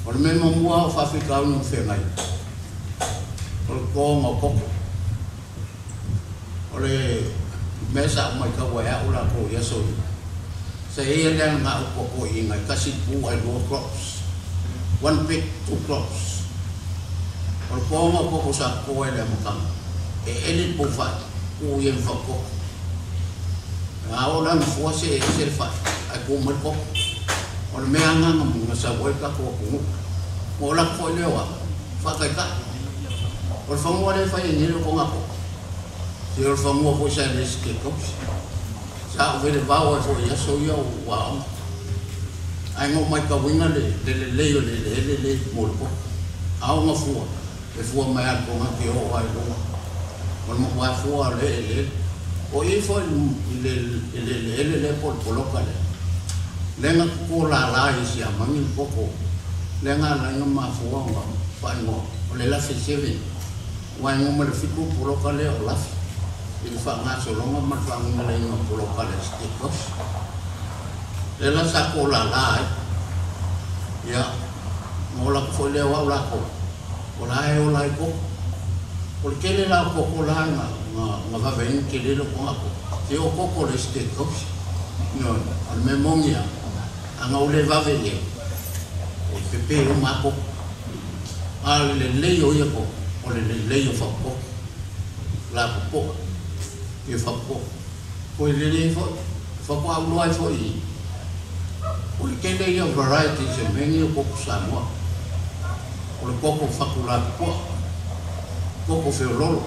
O le mea muamua o faafitauli na feagai, o le totoga o koko. O le mea sa ou matau ai au latou i aso ia, sa i ai le alagaupu a toeaiina e tasi le pu ae lua crops, one pig, two crops. O le totoga o koko sa toto ai i le amataga, e eli le poufai, tuu i ai ma faukoko. A oo la ina fua see ese le fai ae tu mai le koko. O le mea agaga na sau ai le tatou atunuu. Ua oo atu foi lea o au, faataitai. O le fanua lea e fai ai nei le togatogo, se o le fanua foi sa le esetete tausi. Sa ou velevao ai foi i aso ia o ou aoga. Ae na ou matauina le lelei o le eleele lea mo le koko. A oo ina fua, e fua mai lava i le togati e oo lava i luga. O le matua fua o lea eleele. O i foi i le eleele lea po o le poloka lea, lea na toto lala ai e Siamani le koko lea na ala ai ona mafua ona faaigoa o le Lafe Seven, aua e numera fitu le poloka lea o Lafe i le faagasologa ma le faanumeraina o poloka a le State House. Lea la sa tolala ai. Ia, ona ola atu foi lea o au latou, o la e ola ai koko. O le tele la o koko la na vave ai ona tele lou tagata, se o koko o le State House. Ioe, o le mea moni lava, a na ou le vave i ai, e pepe uma lava koko. A o le lelei o ia koko, o le lelei o faukoko, lapopoa ia faukoko. Ko i lelei foi, faatoa ou iloa ai foi i o le tele ia o varieties e mea nei o koko Samoa. O le koko fatu lapopoa, koko feololo,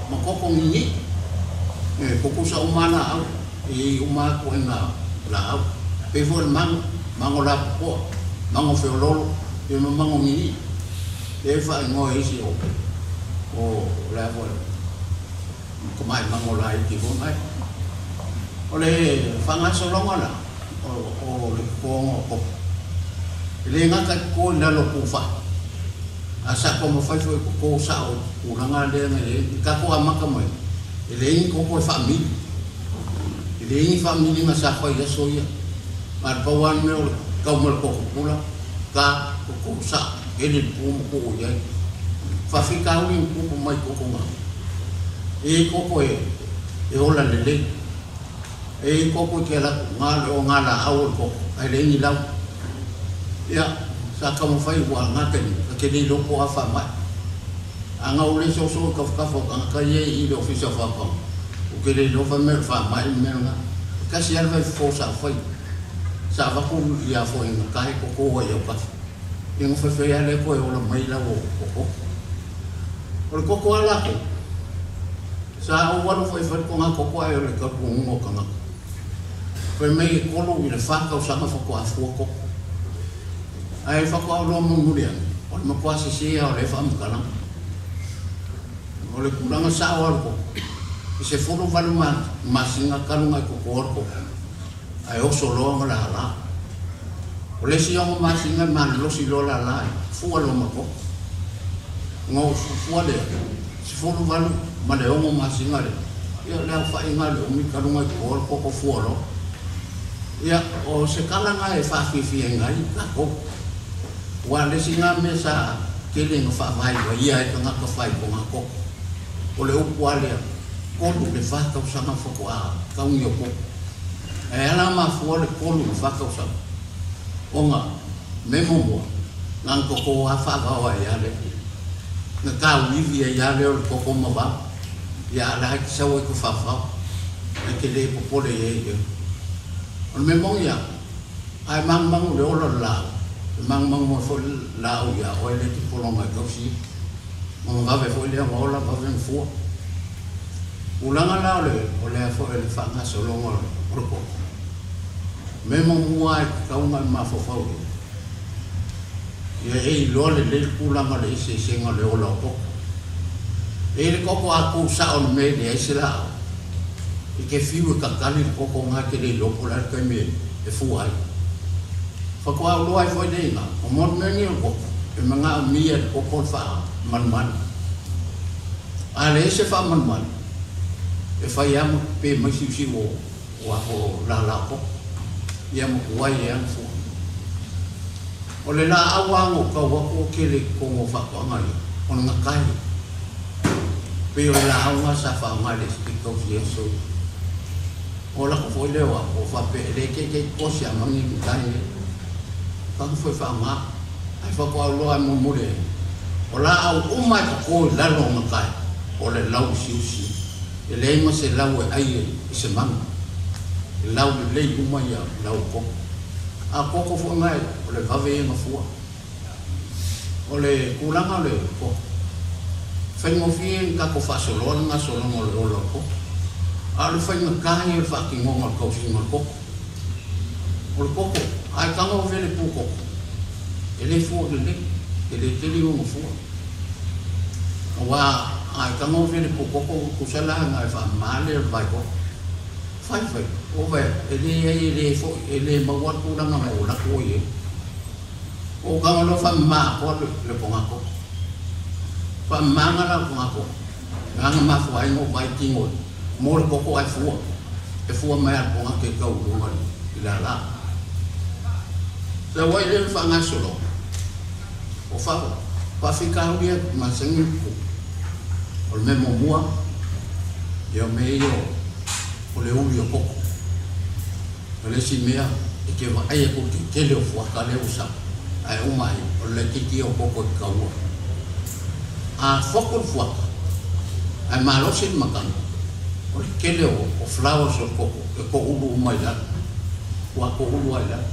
ma koko nini'i. E tutusa uma lava laau, e i ai uma lava ituaiga laau. E pei foi o le mago, mago lapopoa, mago feololo, ia ma mago nini'i. Lea e faaigoa e isi o o le a foi tamai mago laiti foi mai. O le faagasologa la o le totoga o koko, e le gata i toto i lalo o pufai, a sa taumafai foi e toto sao i tulaga lea na i ai. I tatou amata mai, e leai ni koko e faamili. E leai ni faamiliga sa fai i aso ia. Na o le pau lava le mea o le tau mai o le koko pula, ta, toto sao, eli le pu ma tuu i ai. Faafitauli na tupu mai koko na. E i ai koko e ola lelei. E i ai koko i te ala atu, na o le ogalaau o le koko, ae leai ni lau. Ia, sa taumafai ua na taimi, ta te le iloa po o a faamai. A na ou le soso i tafatafa o tagata ia i le Ofisa o Faatoaga, ou te le iloa fai mai o le faamai le mea lena. E tasi lava le vaifofo sa fai, sa avatu ia foi ina tae toto ai i autafa. Ia ona faifai lava lea toe ola mai lau o koko. O le koko lava latou, sa ou alu foi e fai le togatogo ae o le talitonuga o tagata. Fai mai e tolu i le fa tausaga faatoa fua koko. Ae faatoa ou iloa mulimuli ane, o le matua sese lava o lea faamatalaga. O le tulaga sao lava o le koko. I 18 masina talu ona e totoa le koko ae oso loa ma lala. O le isi 6 masina e malolosi loa lala e fua loa ma koko. Ona ou fuafua lea, 18 ma le 6 masina lea, ia o le aofaiga o le umi talu ona e totoa le koko fua loa. Ia, o se tala lena e faafiafiaina ai tatou. Aua o le isi lena mea sa tele ina faavaivaia ai tagata fai togatogo. O le upu lava lea, 3 i le 4 tausaga faatoa tauni o koko. Ae ala mafua le 3 i le 4 tausaga, ona mea muamua, na ona toto lava faavao ai lava lea. Na tauivi ai lava lea o le toto ma vao. Ia a o la e te sau ai te faofao, e te le popole i ai i lea. O le mea moni lava, a e manumanu i le ola o le laau, e manumanu mai foi le laau iā oe lea e te pologa e tausi ai. Ona vave foi lea ona ola, vave ona fua. Tulaga la o le, o lea foi o le faagasologa o le koko, mea muamua lava e tatau ona e mafaufau i ai, ia e iloa lelei le tulaga o le eseesega o le ola o koko. E i ai le koko a tu sao i le mea e leai se laau, e te fiu e tatali le koko lena e te le iloa po o le a le taimi e fua ai. Faatoa ou iloa ai foi lea i ina, o mo le mea lenei o le koko, e manaomia e le koko le faamalumalu. A leai se faamalumalu, e fai lava ma pepe mai siusiu o a o lala o koko, ia ma tuai ai lava na fua. O le laau lava na ou tau atu o tele i totonu o faatoaga ia, o le gatae. Pei o le laau lena sa faaaoga e le SPC tausi ai soia. O lako foi lea o au, o faapea e le taitai kosi a magi ni tai nei. Tago foi faaaoga, ae faatoa loa e mulimuli ai. O laau uma e toto i lalo o gatai, o le lau usiusi, e leai ma se lau e ai ai i se manu. E lau lelei uma ia lau o koko. A o koko foi na o le vave ia na fua. O le tulaga o le koko, faigofie ona tatou faasoloa le gasologa o le ola o le koko, a o le faigata ia o le faatinoga o le tausiga o le koko. O le koko, a e tago ave le pu koko, e le fua lelei, e le tele ona fua. Aua a e tago ave le pu koko, tusa la na e faamama lea o le vae koko. Fai fai, ova e leai e le foi, e le maua le tulaga na ou alu atu ai i ai. O ka loa faamama atoa le pogako. Faamamaga la le pogako, na mafua ai ona ou vaai tino mo le koko ae fua. E fua mai lava le pogake e tau i luga i le ala. Sau ai lea le faagasologa, o faafitauli e masani ona tutupu. O le mea muamua, ia o mea ia o le uli o koko. O le isi mea, e te vaai atu i le tele o fuata lea ua sau, ae uma ai, o le laitiiti ia o koko i te kaua. A foku le fuata, ae malosi le matagi, o le tele o flowers o le koko e toulu uma i lalo, ua toulu lava i lalo.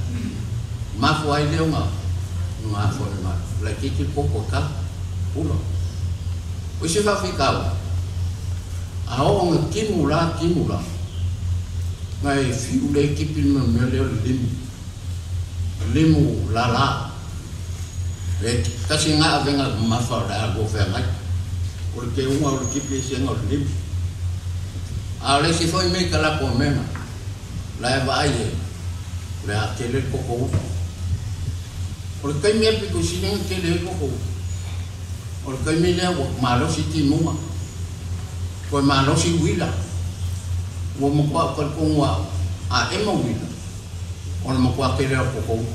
Mafua ai lea ona ona laitiiti le koko e kau, pula. O isi faafitauli, a oo ina timu la, timu la, Na e fiu le tipi ma le mea lea o le limu, limu lala. E tasi lena avega mamafa o le a lua feagai, o le teuga o le tipi eseega o le limu. A o le isi foi mea i talaatu o mea na, la e vaai e o le a tele le koko ulu. O le taimi e pito sili ona tele ai le koko ulu, o le taimi lea ua malosi timuga. Toe malosi uila, ua matua ou talitonu au, a ema uila, ona matua tele o le koko ulu.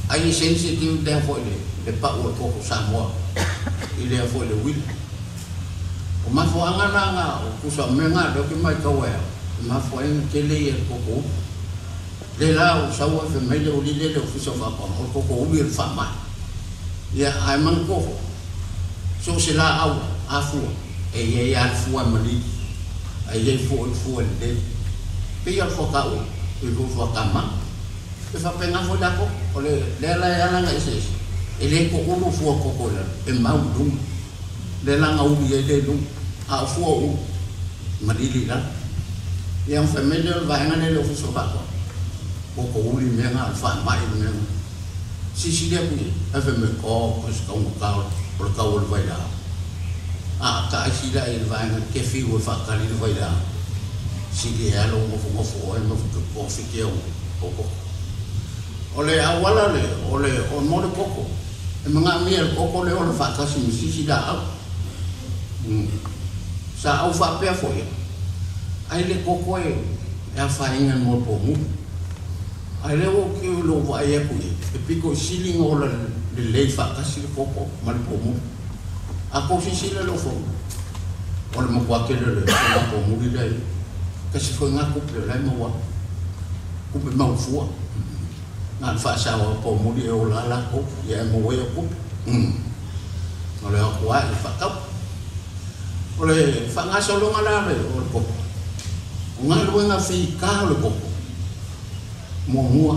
Ai e sensitive lea foi le, le pau o le koko Samoa i lea foi le uila. O mafuaaga la na o tusa o mea na lea ou te matau ai au, e mafua ai ona tele ia le koko ulu. Le la ua sau ai fai mai le uli lea i le Ofisa o Faatoaga, o le koko ulu ia le faamai. Ia, ae manatua foi, So o se laau a fua, e i ai lava le fua e malili, ae i ai foi le fua e lelei. E pei lava o le fuata ua, e pei foi o le fuata mama. E faapena foi la koko. O le lea la e ala ona eseese, e le toulu fua koko i lalo, e mau i luga. Lea la na uli ai lea i luga, a o fua ulu, e malili i lalo. Ia ona fai mai lea o le vaega lea i le Ofisa o Faatoaga, koko uli mea na, o le faamai le mea na. Silasila atu i ai, ae fai mai, Oh, o se taugata o le tau o le vailaau. A taʻaisi la i le vaega kefi ua faatali le vailaau sili e alo gofogofo oe ma togafiti au koko. O le auala le o le o mo le koko e magaʻomia e le koko le ola faatasi ma sisi laau. Sa ou faapea foi ai le koko e afaina mo le pomu. Ae lea ua ou keu i lou vaai atu i ai, e pito i sili ona ola lelei faatasi le koko ma le pomu. A tou silasila i lou fono, o le matua tele o le faiga pomuli lea i tasi foi lena tupe o la e maua atu, tupe maufua. Na o le faasao lava o pomuli e ola lava latou, ia e maua ai au tupe. O le o atu lava e faatau. O le faagasologa la o le koko, o galuega fita o le koko, Muamua,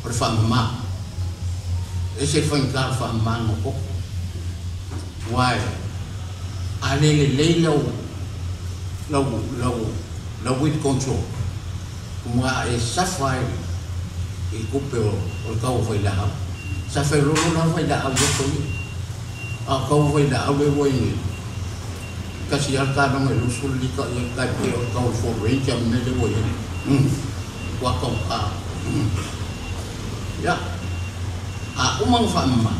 o le faamama. E ese le faigata o le faamamaina o koko. Aua a le lelei lau, lau, lau, lau weed control, ua e safa ai i le tupe o le tau o vailaau. Safa e lolo la vailaau i aso ia. A o tau o vailaau lea ua i nei, tasi lava le taloga e 20 lita ia tai pei o le tau o le Ford Ranger ma mea lea ua i ai. Ua tauta. Ia, a uma ona faamama,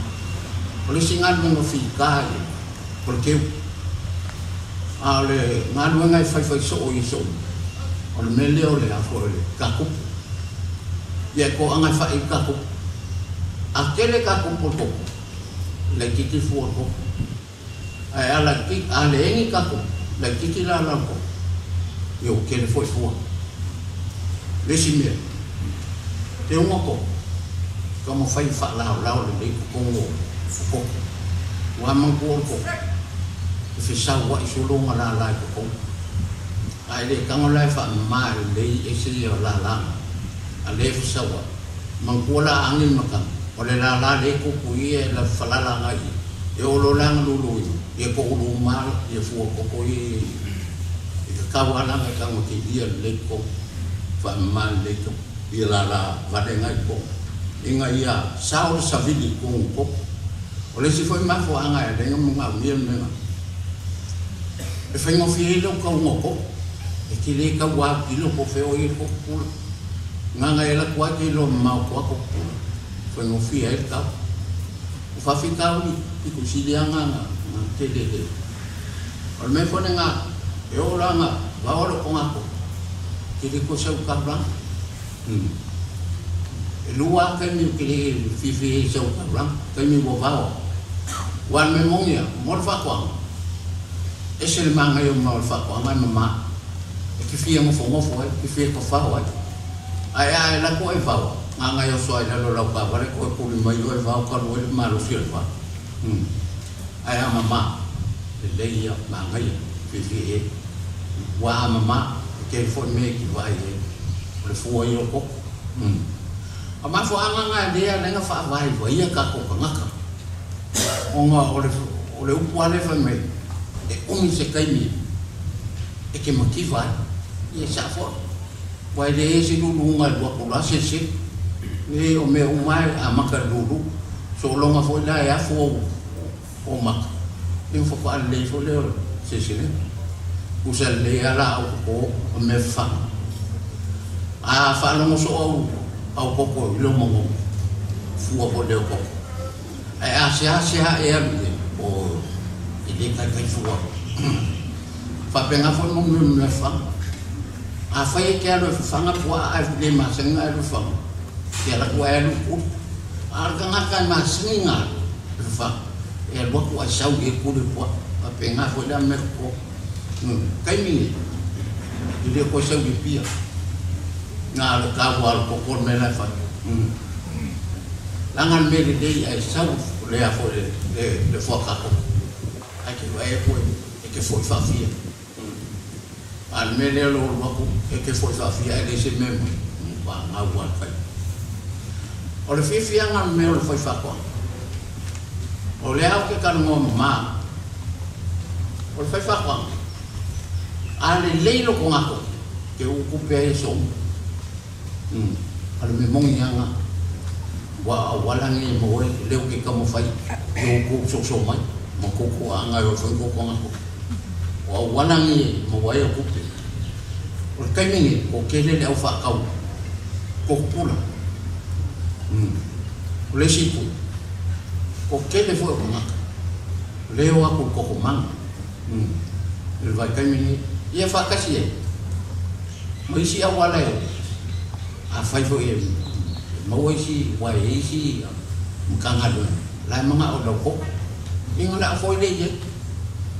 o le isi galuega fita ia, o le keu. A o le galuega e faifai soo i aso uma, o le mea lea o le a foi o le takupu. Ia e toaga e fai le takupu. A tele takupu o le koko, laitiiti fua o le koko. Ae a laitiiti, a leai ni takupu, laitiiti la la le koko. Ia ua tele foi fua. Le isi mea, te uga koko, taumafai e faalaolao lelei totonu o koko. Ua manatua o le koko, e fesauai solo ona lala i totonu. A e le tago la e faamama lelei ese ia lala a lea e fesauai, manatua la a agi le matagi, o le lala lea e tupu i ia e falala agai i ia. E oo loa la galuluina, ia toulu uma ia fua koko ia i ka tau alaga e tago tilia lelei totonu, faamama lelei totonu, ia lala vale nai totonu, ina ia sao le savili i totonu o koko. O le isi foi mafuaaga e ala ai ona manaomia le mea lena, e faigofie ai lau tauga o koko, e te le tau autilo po o fea o i ai le koko pula. Gagae e alu atu lava e te iloa mamao atu lava koko pula, faigofie ai le tau. O faafitauli pito sili a nga tele le. O le mea foi lena e oo la nga vao le okonga ko ke le ko sau taulaga. E lua a taimi o ke le fiafia ai sau taulaga, taimi ua vao. Ua le mea moni a, mo le faatoaga, ese le manaia uma o le faatoaga e mama. E te fia nofonofo ai, e te fia tafao ai. Ae a e lako e vao, gagae oso ai lalo lau taavale toe puli mai oe vao talu ai le malosi o le vao. Hum. Ae a mama, lelei ia, manaia, fiafia i ai. Ua a mama, e tele foi mea e te vaai ai, o le fua ia o koko. Hum. A mafuaaga na lea ala ai na faavaivaia tatou tagata, ona o le, o le upu lava lea fai mai, e umi se taimi e te mativa ai. Ia e sao foi. Aua e leai se luluga e alu atu la selesele. E o mea uma e amata i le lulu. Sologa foi la e afu ou ou maka, ia ona faatoa lelei foi lea o le seleselega. Tusa lelei lava la au toto ma mea fafaga. A faalogo soo au au koko i lou manogi, fua foi lea o koko. Ae a seasea e alu i ai, o e le taitai fua. Faapena foi mo mea fafaga. Afai e te alu e fafaga puaa ae le masani ona e alu e fafaga, e alu atu ae alu i le kuli. A o le tagata e masani ona alu e fafaga, e alu atu ae sau i ai le kuli o le puaa. Faapena foi la mea toto. Taimi nei, e le o toe sau i Apia. Na o le taua o le toto le mea la e fai. Leaga le mea lelei ae sau lea foi le fuata toto. Ae te vaai atu e te foi faafia. A o le mea lea o lou alu atu e te foi faafia ae leai se mea mai, ua gau lava le fai. O le fiafiaga o le mea o le fai faatoaga, o lea ou te talanoa mama, o le fai faatoaga, a lelei lou togatogo, te uu tupe ai aso uma. O le mea moni lava lena, aua o auala nei e maua ai, lea ou te taumafai i o outou soso mai. Ma koko aga e oo foi koko aga koko. O auala nei e maua ai au tupe. O le taimi nei, ua tele le au faatau koko pula. O le isi itu, ua tele foi o tagata lea e o atu i le koko maga i le vaitaimi nei. Ia faatasi ai ma isi auala e afai foi e maua isi aua e i ai isi Matagaluega la e manao i lau koko. Inga le a foi lea i ai.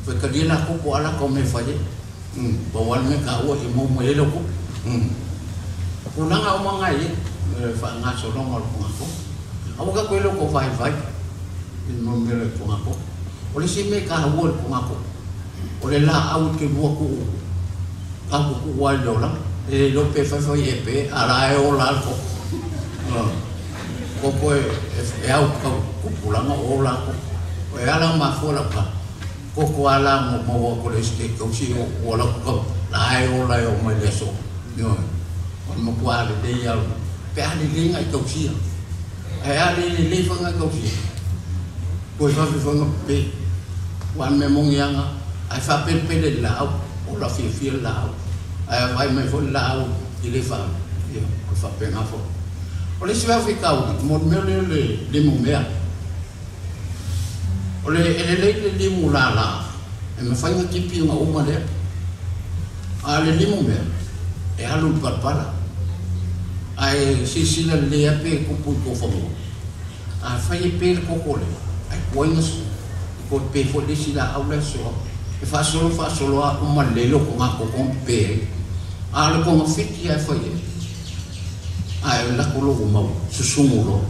Faitalia latou po o a latou mea e fai ai. Pau lava le mea taua ia maua mai ai lau tupe. Tulaga uma na e i ai i le faagasologa o le togatogo. Aua tatou le o tau vaivai i le mea o le togatogo. O le isi mea e taua i le togatogo, o le laau e te lua tuu tatou tuu ai i le olaga. E le iloa pe fai fai ea pe, a o la e ola lava le koko. Koko e au tau tupulaga o ola koko. E ala ona mafua lau tala. Koko a la mo maua atu le estate tausi o ua lau tau la e ola e oo mai le aso. Ioe. O le matua lelei a pe a lelei ngai tausia. Ae a le lelei foi ngai tausia. Toe vave foi ona pepe. Ua mea moni aga ae faapelepele i le laau ola fiafia le laau. Ae vaai mai foi le laau i le fa ia o le faapena foi. O le isi faafitauli mo le mea lea o le limu mea. O le e lelei le limu lala e mafai ona tipi ona uma lea. A o le limu mea e alu i le palapala. Ae silasila lelei lava pe tupu i tou fanua. Afai e pe le koko lea, ae tuai na toe pe foi le isi laau lea soa. E faasolo faasolo lava uma lelei le okoga koko na pepe ai. A o le togafiti lava e fai ai, ae lako lou mau susugu loa.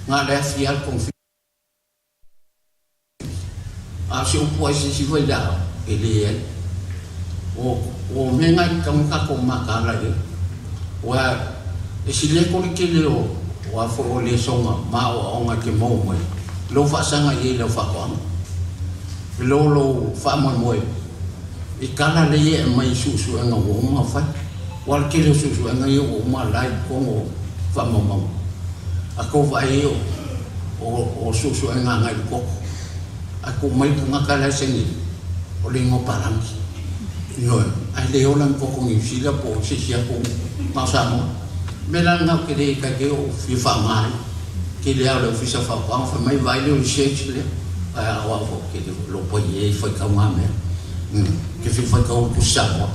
Na o le afi lava le togafiti. A o se upu a se isi vailaau, e leai. O, o mea na e tatau ona tatou mataala i ai. Aua e silia atu le tele o, o a foi o lesona ma aoaoga e te maua mai, lou faasaga i ai i lau faatoaga, i lo lou faamoemoe i tala lea e aumai i suesuega ua uma ona fai. Aua o le tele o suesuega ia ua uma la i totonu o faamaumauga. A tou vaai ai o, o, o suesuega agai i le koko, ae tuu mai le tagata la e saini ai, o le igoa palagi. Ioe, ae le ola ni koko Niu Sila po o se isi atu na o Samoa. O le mea la lena ou te le taitai ou fia faaaoga ai. Tele lava o le Ofisa o Faatoaga fai mai vaai le research lea, ae a o au foi ou te le iloa pai i ai faitau na mea. Ou te fia faitau i le Tusi Samoa.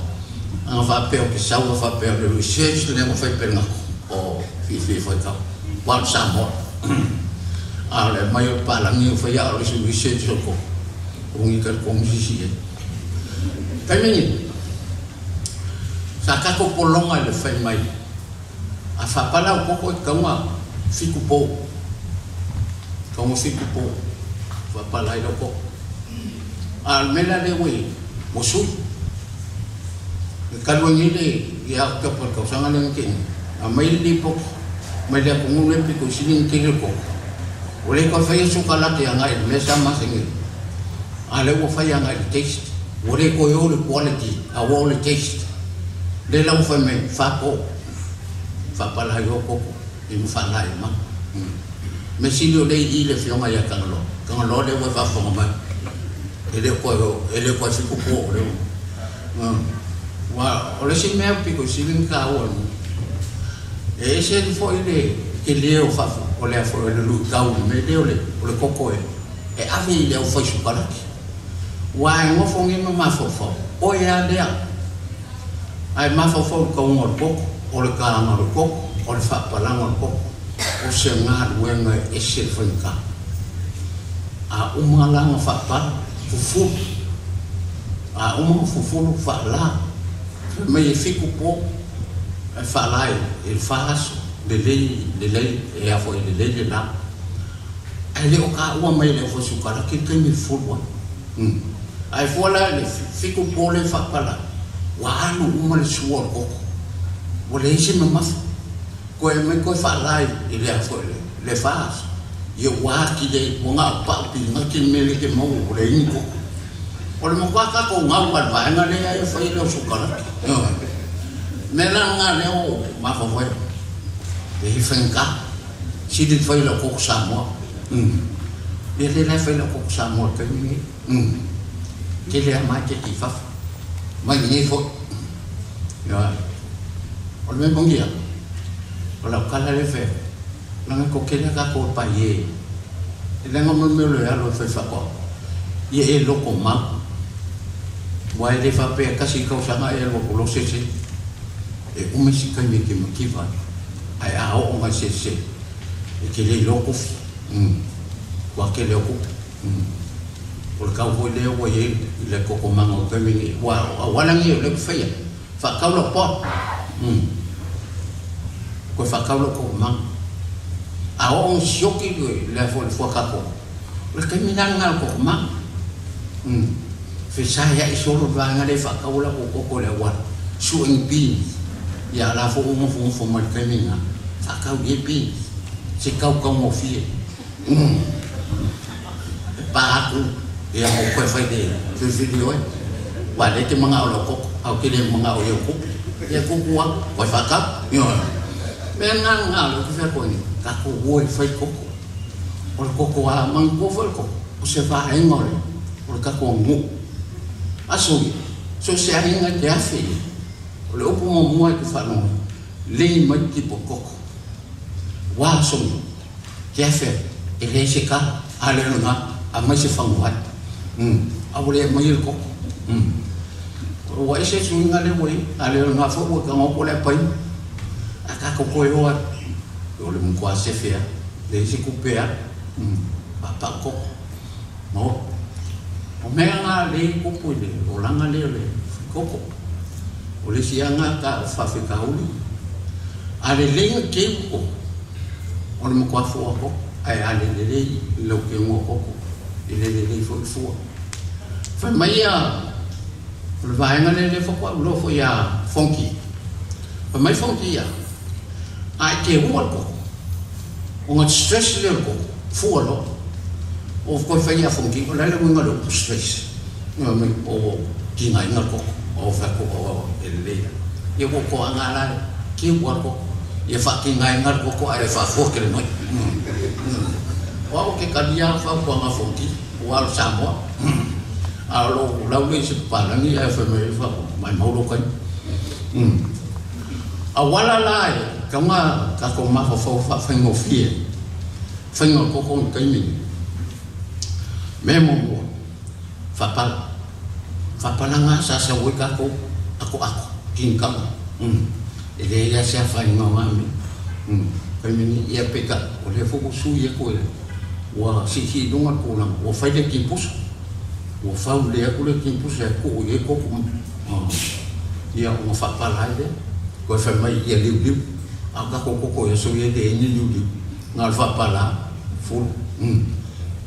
Ana faapea ou te sau a faapea o le research lea na fai pe na o fiafia faitau. Wild Samoa. A o le aumai o le palagi o fai a o le isi research o ko o ngi talitonu sisi ai. Taimi nei, sa tatou pologa i le fai mai a faapala au koko e tatau ona 7 po. Tatau ona 7 po faapala ai lau koko. A o le mea la lea ua i ai, ua sui. E talu ai nei le ia Oketopa i le tausaga lea na tea nei, aumai le lipoti mai le atunuu lea pito i sili ona tele le koko. Ua le toe faia sokalate agai i le mea sa masani ai, a o lea ua fai agai i le taste. Ua le toe o i le quality, a ua o i le taste. Lea la ua fai mai, faapo, faapala ai loa koko i ma faalae ma. Mea sili o lea i i le afioga ia Tagaloa. Tagaloa lea ua e faafofoga mai. E le o toe, e le o toe fitu po o lea ua. Aua o le isi mea pito sili ona taua, e ese foi le tele o fafo, o le foi o le luitau i le mea lea o le, o le koko e, e ave i le aufai sukalaki. Aua e nofo nei ma mafaufau, oe lava lea. Ae mafaufau i le tauga o le koko, o le taga o le koko, o le faapalaga o le koko, o se galuega e ese le faigata. A uma la ona faapala, fufulu. A uma ona fufulu, faala. Fai mai e 7 po, ae faala i le 4 aso, lelei, lelei, e a foi, lelei le la. Ae le o taua mai e le aufai-sukalaki le taimi e fufulu ai. Ae fua la i le 7 po lea e faapala ai, ua alu uma le sua o le koko. Ua leai se mamafa. Toe aumai toe faala i le a foi le 4 aso, ia ua atili ai, ua na o pau pinati le mea lea e te maua, ua leai ni koko. O le matua tatou gau lava i le vaega lea e fai le sukalaki. Ioe. O le mea la lena lea ua ou mafaufau ai, e faigata, sili ona fai lau koko Samoa. Ia lea la e fai lau koko Samoa i le taimi lenei. Umm. Tele lava maketi i fafo. Mai i inei foi. Ioe. O le mea moni lava, o lau tala lea e fai atu, leaga e toatele lava tatou e paie, leaga mo le mea o le alo e fai faatoaga, ia e lotomau. Aua e le faapea e tasi le tausaga e alu atu loa sese. E umi si taimi e te mativa ai, ae a oo mai sese, e te le iloa tofi. Umm. Ua tele o tupe. Umm. O le tau foi lea ua i ai i le totomaga o le taimi lenei. Ua o auala nei o lea ua faia. Faatau lau pot. Umm. Toe faatau lau totomaga. A oo ina sioki le le foi le fuata koko, o le taimi la lena o le totomaga. Umm. Fesaea'i solo le vaega lea e faatau ai latou koko i le auala. Sue ni beans. Ia a la foi ua nofonofo mai i le taimi lena, faatau i ai beans. Se tautaugofie. Umm. E pa atu ia mo koe fai le filifili oe. Ua lea e te manao i lau koko, a ou te le manao i au kupu. Ia kupu atu, koe faatau. Ioe. Mea lena lena o lea ou te fai atu ai nei, tatou o e fai koko. O le koko a manatua foi le koko, o se vaega o le o le tatou aganuu. Aso ia, so o se aiga e te afe i ai, o le upu muamua e te faalogo ai, lei mai tipo koko. Ua aso nei, te afe ai, e leai se kala, a le lena, aumai se faguvai. Umm, a ua le aumaia le koko. Umm. Ua ese le suiga lea ua i ai, a le lena foi ua tago atu le apaina. A tatou toe o atu, o le matua sefe lava, leai se tupe alu. Umm, paapaa koko. Maoa. O mea na lea e tupu i le olaga lea o le koko. O le isi lava na o faafitauli. A lelei ona keu le koko, o le matua fua koko, ae a le lelei le lauteuga o koko, e le lelei foi le fua. Fai mai ia, o le vaega lea lea faatoa ou iloa foi ia Fonki. Fai mai Fonki ia, a e keua le koko, Ona stress lea o le koko, fua loa. O koe fai ia fongi, o le a le uiga o le upu stress? O tigaina le koko, o fai atu o e lelei la. Ia ua toaga la e keu a le koko. Ia faatigaina le koko ae faafua kele mai. O au ke talia fautuaga a fongi, ua alo Samoa. A o lou lau lea i se papalagi ae fai mai fa maimau lou taimi. Auala la e tauga tatou mafaufau faafaigofie faiga o koko i le taimi lenei. Mea muamua, faapala. Faapalaga sa sau ai tatou atoato, kinikaga. E leai lava se afaina o na mea. Taimi lenei, ia peitai, o lea foi ua sui atu e, ua siisii i luga le tulaga, ua fai le tipusa, ua fau lelei atu le tipusa e tuu i ai koko. Ia ona faapala ai lea. Toe fai mai ia liuliu. A o tatou koko i aso ia e leai ni liuliu. Na o le faapala fulu.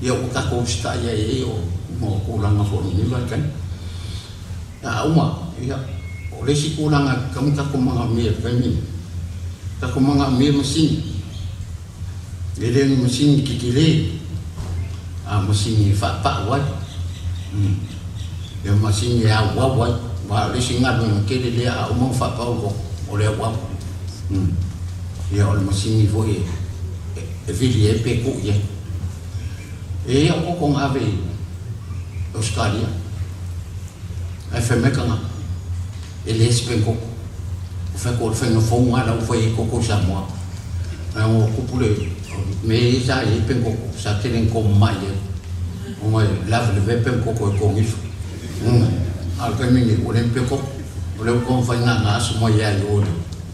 Ia ua tatou usitai ai i ai o tulaga foi o lenei vaitaimi. A uma, ia, o le isi tulaga e tatau ona tatou manaomia i le taimi lenei, tatou manaomia masini. E le o ni masini tetele, a o masini e faapau ai, e o masini e auau ai, aua o le isi galuega tele lea a uma ona faapau le koko, o le auau. Ia o le masini foi e vili ai pe tuu i ai. E i ai au koko na ave i Ausetalia, ae fai mai tagata, e leai se penkoko. Ua fai atu o le faiga fou lena la ua fai ai koko i Samoa. Ae ua tupu le mea ia sa i ai penkoko, sa tele ina tou mamai ai ona e lavelavea penkoko e togifa. A o le taimi nei, ua leai ni penkoko. O lea ua taumafai na aso mai ai i o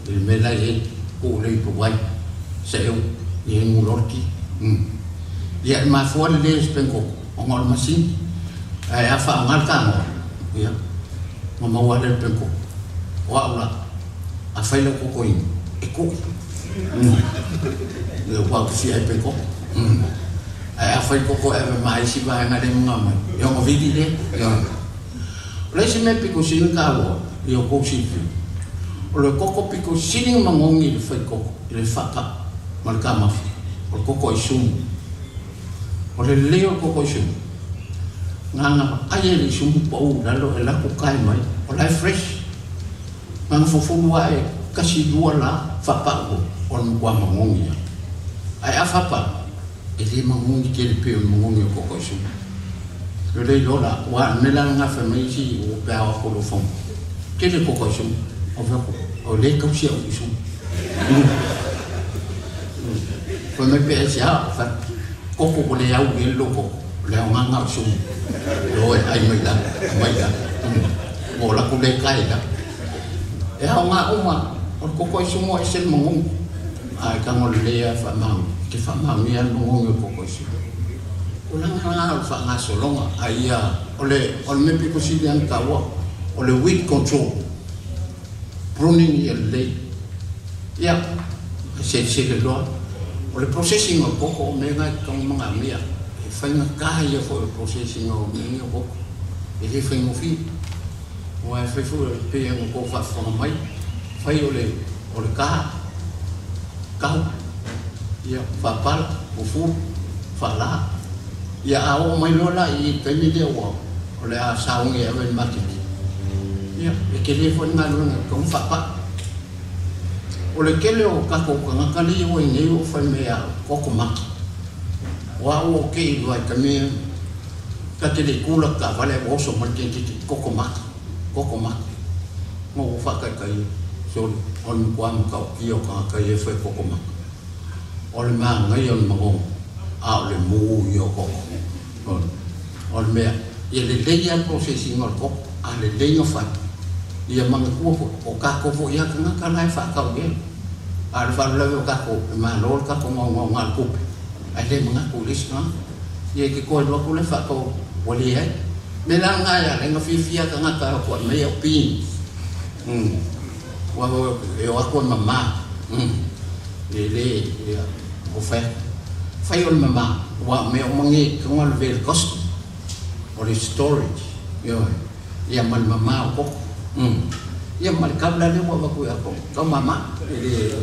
i le mea la e i ai, tuu lea i Dubai, seeu i ai mulolki. Ia e mafua le leai o se penkoko ona o le masini. Ae a faaaoga le tanoa, ia, ona maua lea o le penkoko. O au la, a fai lau kokoina, e kui. Ia ua te fia ai penkoko. Ae a fai koko e ave ma isi vaega lea e maga mai, ia ona vili lea. Ia. O le isi mea pito sili ona taua, ia outou silafia, o le koko pito sili ona magogi i le fai koko, i le faapaa ma le taumafa, o le koko aisumu. O le lelei o le koko aisumu, na ona vaai e le isumu pau i lalo e alu atu tae mai, o la e fresh. Na ona fofolu ae tasi lua la faapau o le matua magogi lava. Ae a faapau, E lē magogi tele pei o le magogi o koko aisumu. O le iloa la, aua o le mea la lena fai mai isi pe a o atu i lou fagu, tele koko aisumu. Ou fai atu, o lea e tausi au i sumu. Fai mai pe aisea, ou fai atu, koko ua le au i ai lou koko, o le aoga lena o le sumu. E o e ai mai lalo, mai lalo. Ua o latou le tae i lalo. E aoga uma, o le koko aisumu e ese le magogi. Ae tago lelei lava faamaoni, e te faamaonia le magogi o le koko aisumu. Tulaga la o le faagasologa, a ia, o le, o le mea pito sili lava ona taua, o le weed control, pruning ia lelei. Ia, e selesele loa. O le processing o le koko, o mea na e tatau ona manaomia. E faigata ia foi o le processing o mea nei o koko. E le faigofie. Aua e fai foi, e pei ona outou faafofoga mai, fai o le, o le ka, kau, ia, faapala, fufu, faala. Ia a oo mai loa la i le taimi lea ua, o le a sauni e ave i le maketi, ia, e tele foi le galuega e tatau ona faapai. O le tele o tatou tagata lea ua i nei ua fai mai a koko maki. O au ua ou te i le vaitaimi ta te le i kula taavale ae ua oso mai le teineitiiti koko maki, koko maki. Na ua faataitai sole o le matua matautia o tagata ia e fai koko maki. O le manaia o le manogi a o le mu ia o koko. O le mea, ia lelei lava le process ina o le koko, a lelei ona fai, ia manatua foi, o tatou foi lava tagata la e faatau i ai. A o le faalavelave o tatou, e malo le tatou gaogaoga i le tupe, ae le manatu i le isi tagata. Ia e te toe alu atu la e faatau ua leai. O le mea la lena e ala ai ona fiafia tagata e o atu e aumai au beans. Ua e o atu e mama, e le, ia, o fai atu. Fai o le mama, aua o mea uma nei e tatau ona lavea i le custom, o le storage, ioe, ia ma le mama o koko. Ia ma le kau la lea ua avatu ia kou, kau mama, e le...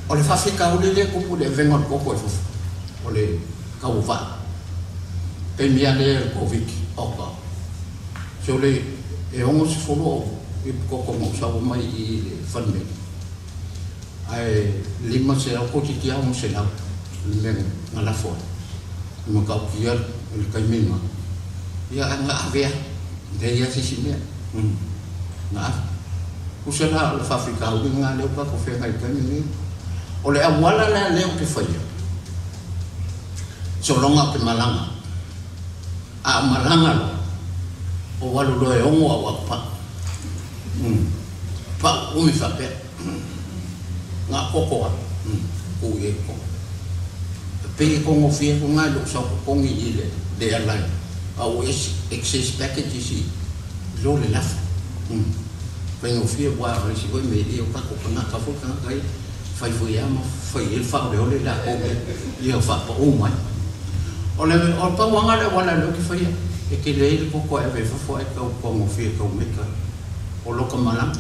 O le faafitauli lea e tupu i le avega o le koko i fafo, o le kau o vaa. Taimi lava lea o le Koviti, oka. So le e 60 ou ipu koko na ou saua mai i i le falemeli ae 500 toeitiiti lava 600 le mea na lafo ai i matautia i le taimi lena ia ae na ave lava leai lava se isi mea na ave. Tusa la o le faafitauli lena lea ua tatou feagai i le taimi lenei. O le auala la lea ou te faia sologa ou te malaga. A o malaga loa, ou alu loa e ogo au aku pau. Pau umi faapea. Na koko a. Ku i ai koko. E pei e kogofie atu na i lou sau totogi i le le airline a ua excess packages i lo le lafo. Faigofie aua o le isi foi mea e o tatou tagata foi tagata ia. Fai foi lava ma fai ai le faaoleole latou ia faapau mai. O le o le pauaga le auala lea ou te faia, e tele ai le koko e ave i fafo ae tau taugofie tau meka o loka malaga.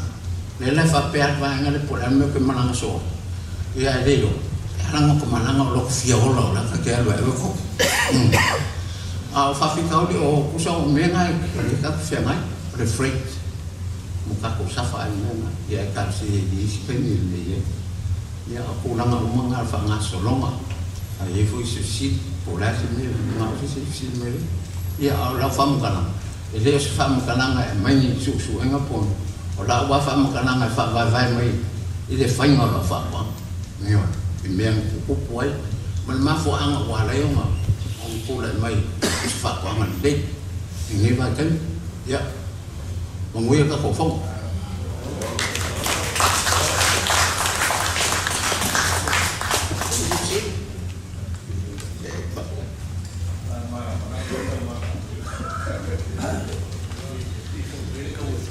Lea la e faapea le vaega lea po o le a le mea ou te malaga soo ai, ia ae le iloa, e ala ona ka malaga o lota fia ola o la ta te alu e ave koko. A o faafitauli o tusa o mea na e tatou feagai, o le freight. Mo tatou safa ai mea na, ia e talosia i le isi taimi e lelei ai. Ia o tulaga uma na o le faagasologa, a i ai foi se fesili, po o le a se mea e manao se isi e fesili mai ai. Ia a o lau faamatalaga, e le o se faamatalaga e aumai ni suesuega po o lau lava faamatalaga e faavaevae mai i le faiga o lau faatoaga, ioe, i mea na tutupu ai ma le mafuaaga ua ala ai ona tulai mai o se faatoaga lelei i lenei vaitaimi. Ia. Manuia le tatou Fono.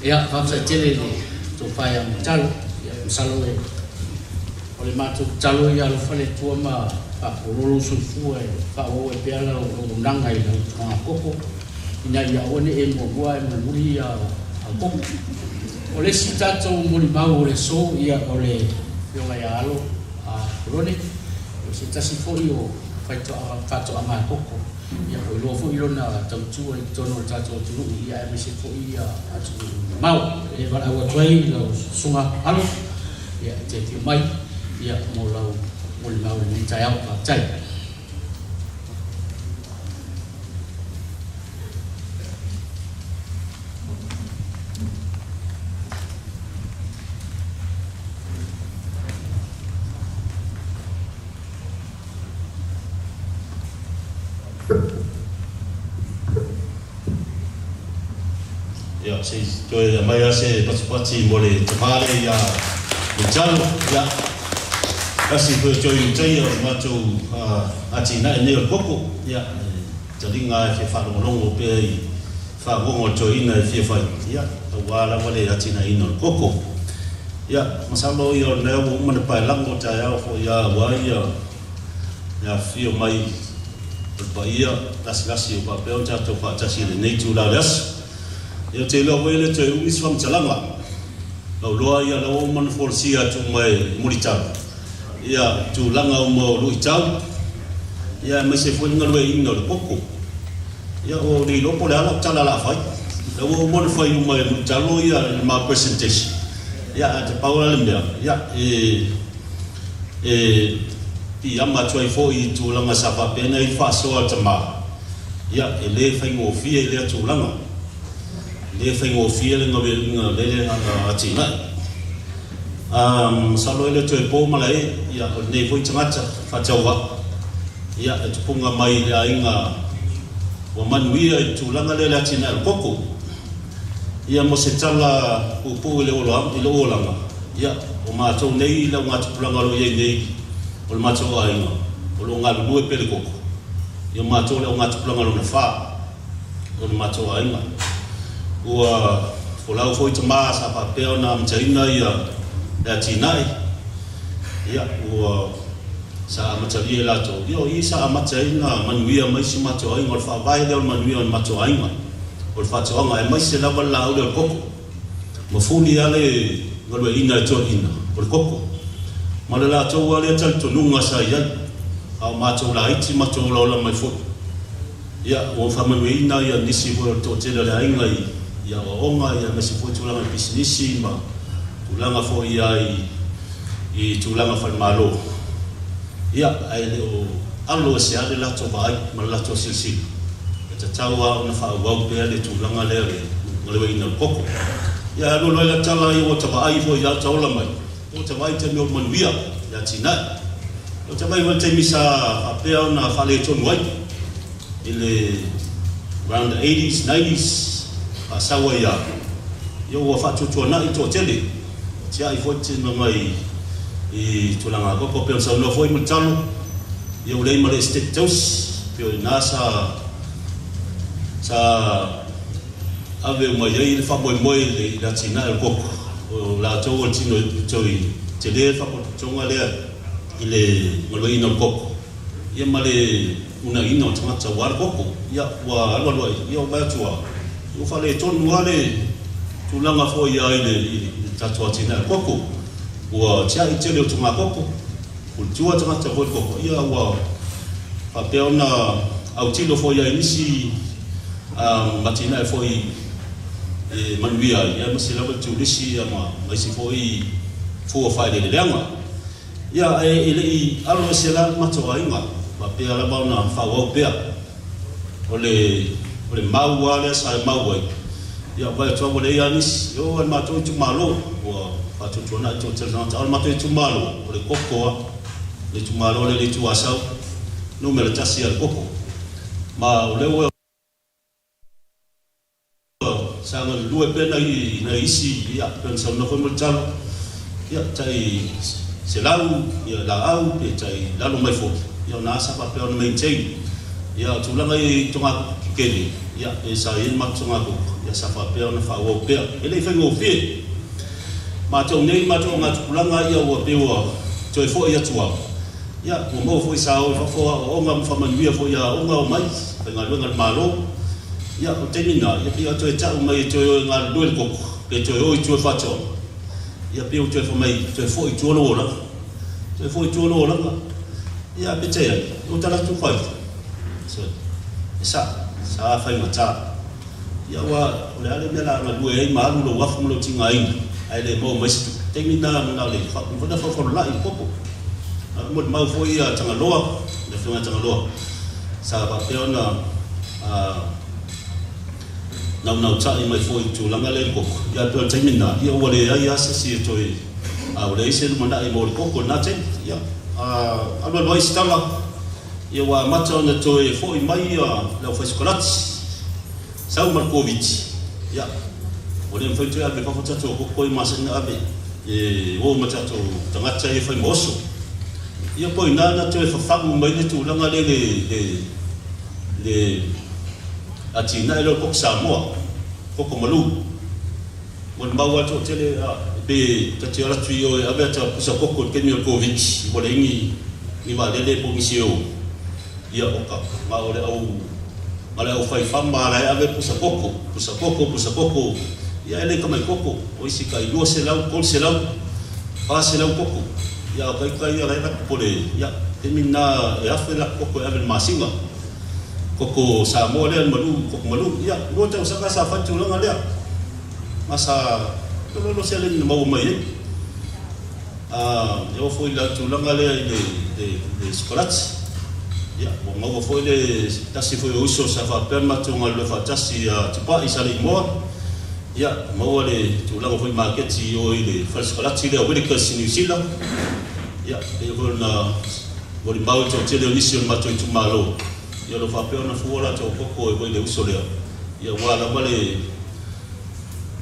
Ia, faafetai tele i le tofa ia Matalo. Ia, masalo e o le matou tatalo ia alofa le Atua ma faapololo lou soifua e faaauau ai pea lau auaunaga i lau tulaga koko. Ina ia aua ne i e muamua ae mulimuli ia au koko. O le isi tatou molimau o le aso, ia o le Afioga ia Alo Kolone, o se tasi foi o faatoaga a koko, ia ua iloa foi lona tautua i totonu o le tatou atunuu, ia aemaise foi ia atunuu mamao. E valaau atu ai lau Susuga Alo, ia e te afio mai, ia mo lau molimau i lenei taeao. Faafetai. Ia, se i toe aumai lava se patupati mo le tamā lea ia Mulitalo. Ia, tasi foi o toe Ulutaia o le matou atinae nei o le koko. Ia, e taliga lava e fia faalogologo pea i fagogo a le toeaina e fia fai, ia, aua lava le atinaeina o le koko. Ia, masalo ia o lena ua uma ona paelago taeao foi lava aua ia le afifio mai o le paia lasilasi ua faapea ona tatou faatasi i lenei itula o le aso. Ia ou te iloa foi e le toe umi se faamatalaga. Lau loa ia la ua uma ona folasia atu uma e Mulitalo ia tulaga uma o luitau ia aemaise foi le galueaiina o le koko. Ia ua ou le iloa po o le a lau tala o le a fai. La ua uma ona fai uma e Mulitalo ia le ma presentation. Ia ae te pau la le mea, ia e e piiama atu ai foi i tulaga sa faapea ona i ai le faasoa a le tama, ia e le faigofie i lea tulaga. E le faigofie le galueaiina o lea atinae. Masalo e le toe po malae, ia o lenei foi tagata faatauvaa, ia e tupuga mai i le aiga ua manuia i le tulaga lea i le atinae o le koko. Ia mo se tala puupuu i le i lou olaga, ia o matou nei i le augatupulaga o lo o i ai nei o le matou aiga o lo o galulue pea i le koko, ia o matou le augatupulaga lona fa o le matou aiga. Ua folau foi tama sa faapea ona amataina ia le atinae, ia ua sa amatalia e latou, ia o i sa amata ai ona manuia mai si o matou aiga, o le faavae lea o le manuia o le matou aiga, o le faatoaga, aemaise lava le laau lea o le koko. Mafuli lava le galueaiina e toeaiina, o le koko. Ma le latou lava lea talitonuga sa i ai, a o matou laiti matou olaola mai foi. Ia, ua faamanuiaina ia nisi foi o le toatele o le aiga i i aoaoga, ia aemaise foi tulaga i pisinisi ma tulaga foi ia i i tulaga falemalo. Ia, ae le o alo ese lava le latou vaai ma le latou silasila, e tatau lava ona faaauau pea le tulaga lea o le galueaiina o le koko. Ia, ae alualu ai la tala ia ua ta vaai foi ia ta ola mai, ua ta vaai i taimi o le manuia i le atinae. Ua ta vaai foi i le taimi sa faapea ona faaletonu ai i le around the eighties, nineties, faasau ai lava, ia ua faatuatuanai le toatele. Tiai foi tinoga i tulaga koko pei ona saunoa foi Mulitalo, ia ua leai ma le Esetete Tausi, pei o i ina sa sa ave uma i ai le faamoemoe i le atinae o le koko. O latou o le tino i tele le faapotopotoga lea i le galueaiina o le koko, ia ma le unaina o tagata aua le koko. Ia ua alualu ai, ia ua vaai atu lava, ua faaletonu lava le tulaga foi ia i le tatou atinae o le koko. Ua tiai tele o togakoko, ua tua tagata foi i le koko, ia ua faapea ona autilo foi ia i nisi atinae foi e manuia ai, ia aemaise lava le turisi ma isi foi fua faaeleeleaga. Ia, ae e le i alo ese la le matou aiga, faapea lava ona faaauau pea. O le, o le mau lava lea sa e mau ai, ia vaai atu lava ua leai lava nisi. E oo lava i le matou itumalo, ua faatuatuanai toatele tagata, a o le matou itumalo, o le koko lava. Le itumalo lea i le Itu Asau, numera tasi lava le koko. Ma o lea ua. Sa galulue pea nai nai isi, ia, pei ona saunoa foi Mulitalo, ia, tai 100 ia laau pe tai lalo mai foi, ia ona sa faapea ona maintain. Ia, o tulaga i togatogo kekele, ia, pe sa i ai le matou togatogo, ia sa faapea ona faaauau pea. E le i faigofie. Matou nei, matou augatupulaga, ia ua pei ua toe foi atu lava, ia, ua maua foi sa o i fafo aoaoga ma faamanuia foi i aoga o mai, faigaluega a le Malo. Ia, o le taimi lena, ia pei a toe tau mai e toe o e galulue le koko, pe toe o i tua i faatoaga, ia pei ua toe fai mai, toe foi i tua lou olaga. Toe foi i tua lou olaga. Ia, ae peitai ane, ua talaatu fai. So, e sa'o, sa faigata. Ia, aua o le a le mea o le a galue ai ma alu lou afu ma lou tigaina, ae le maua mai se tupe. Taimi lena, na o le faufaulalai i le koko. Molimau foi ia Tagaloa, le Afioga ia Tagaloa, sa faapea ona naunautai mai foi i le tulaga lea i le koko, ia pei o le taimi lena, ia ua leai lava se isi e toe, ua leai se lumanai mo le koko i lena taimi. Ia, alualu ai se tala, ia ua amata ona toe foi mai le aufai-sikolati, sau ma le Koviti, ia, ua le mafai ona toe ave i fafo tatou koko ia masani ona ave e o ma tatou tagata ia e fai ma oso. Ia po o ina na toe fafagu mai le tulaga lea i le, le atinae lea o le koko Samoa, koko malu. Molimau lava le toatele, pe ta te alu atu i o e ave ata pusa koko i le taimi o le Koviti, ua leai ni, ni vaalele po o nisi e o. Ia, o ka, ma o le au, ma le au fai fama la e ave pusa koko, pusa koko, pusa koko. Ia e le ka mai koko, o isi kai 200, 300, 400 koko. Ia, o ka ika ia la e lako po le, ia, taimi na e afe lako koko e ave i le masina. Koko Samoa lea malu, koko malu. Ia, lua tausaga sa fai tulaga lea. Ma sa lololo seleni na maua mai ai. E oo foi i le tulaga lea i le sikolati. Ia, ua maua foi le tasi foi o uso sa faapea ona matou galulue faatasi ia Tupai Saleimoa. Ia, maua le tulaga foi maketi i o i le fale sikolati lea o Whittaker's i Niu Sila. Ia, pei foi ona molimau i le toatele o nisi o le matou itumalo, ia o lo o faapea ona fua latou koko e ua i le uso lea, ia aua lava le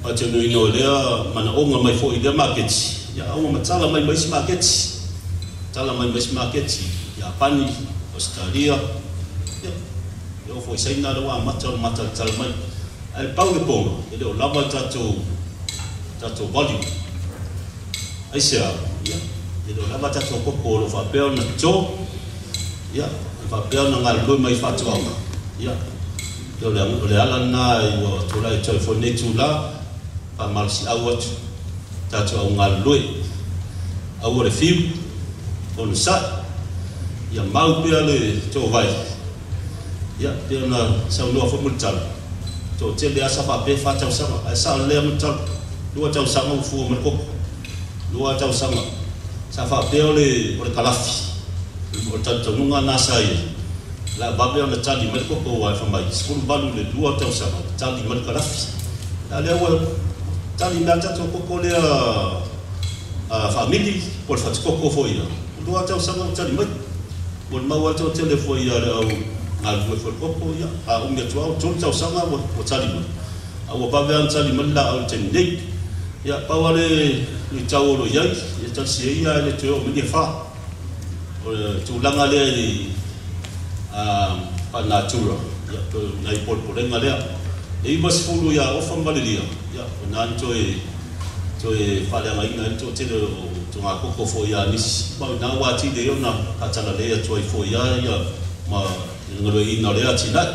faatinoina o lea manaoga mai foi i lea maketi, ia a ua matala mai ma isi maketi, tala mai ma isi maketi, Iapani, Ausetalia, ia, e oo foi i Saina lea ua amata ona matalatala mai. Ae pau le poga, e le o lava le tatou, tatou volume. Aisea? Ia, e le o lava tatou koko o lo o faapea ona toto, ia, e faapea ona galulue mai i faatoaga, ia, pei o le, o le ala lena ua tulai atu ai foi lenei itula, faamalosiau atu tatou au galulue, aua le fiu, onosai, ia mau pea le toovai, ia, pei ona saunoa foi Mulitalo, toatele lava sa faapea e fa tausaga, ae sao lelei lava Mulitalo, lua tausaga ua fua mai le koko, lua tausaga. Sa faapea o le, o le kalafi, o le talitonuga lena sa i ai, o le a vave ona tali mai le koko aua e fai mai, 18 i le lua tausaga ua tali mai le kalafi. A o lea ua tali mai lava le tatou koko lea faamili po o le fatukoko foi ia, lua tausaga ua tali mai. Molimau lava le toatele foi ia le au galulue foi i le koko, ia, a umi atu lava ua tolu tausaga ua tali mai. A ua vave lava ona tali mai le laau i le taimi nei. Ia, pau lava le luitau o lo o i ai, ia tasi ai ia e le toe oo mai ni afa. O le tulaga lea i faanatura, ia, toe o nai polepolega lea. E 90 ia Ofa ma Valelia, ia, o i ina na toe toe faaleagaina ai le toatele o togakoko foi ia nisi, ma o ina ua atili ai ona faatalalei atu ai foi ia ia ma le galueaiina o lea atinae.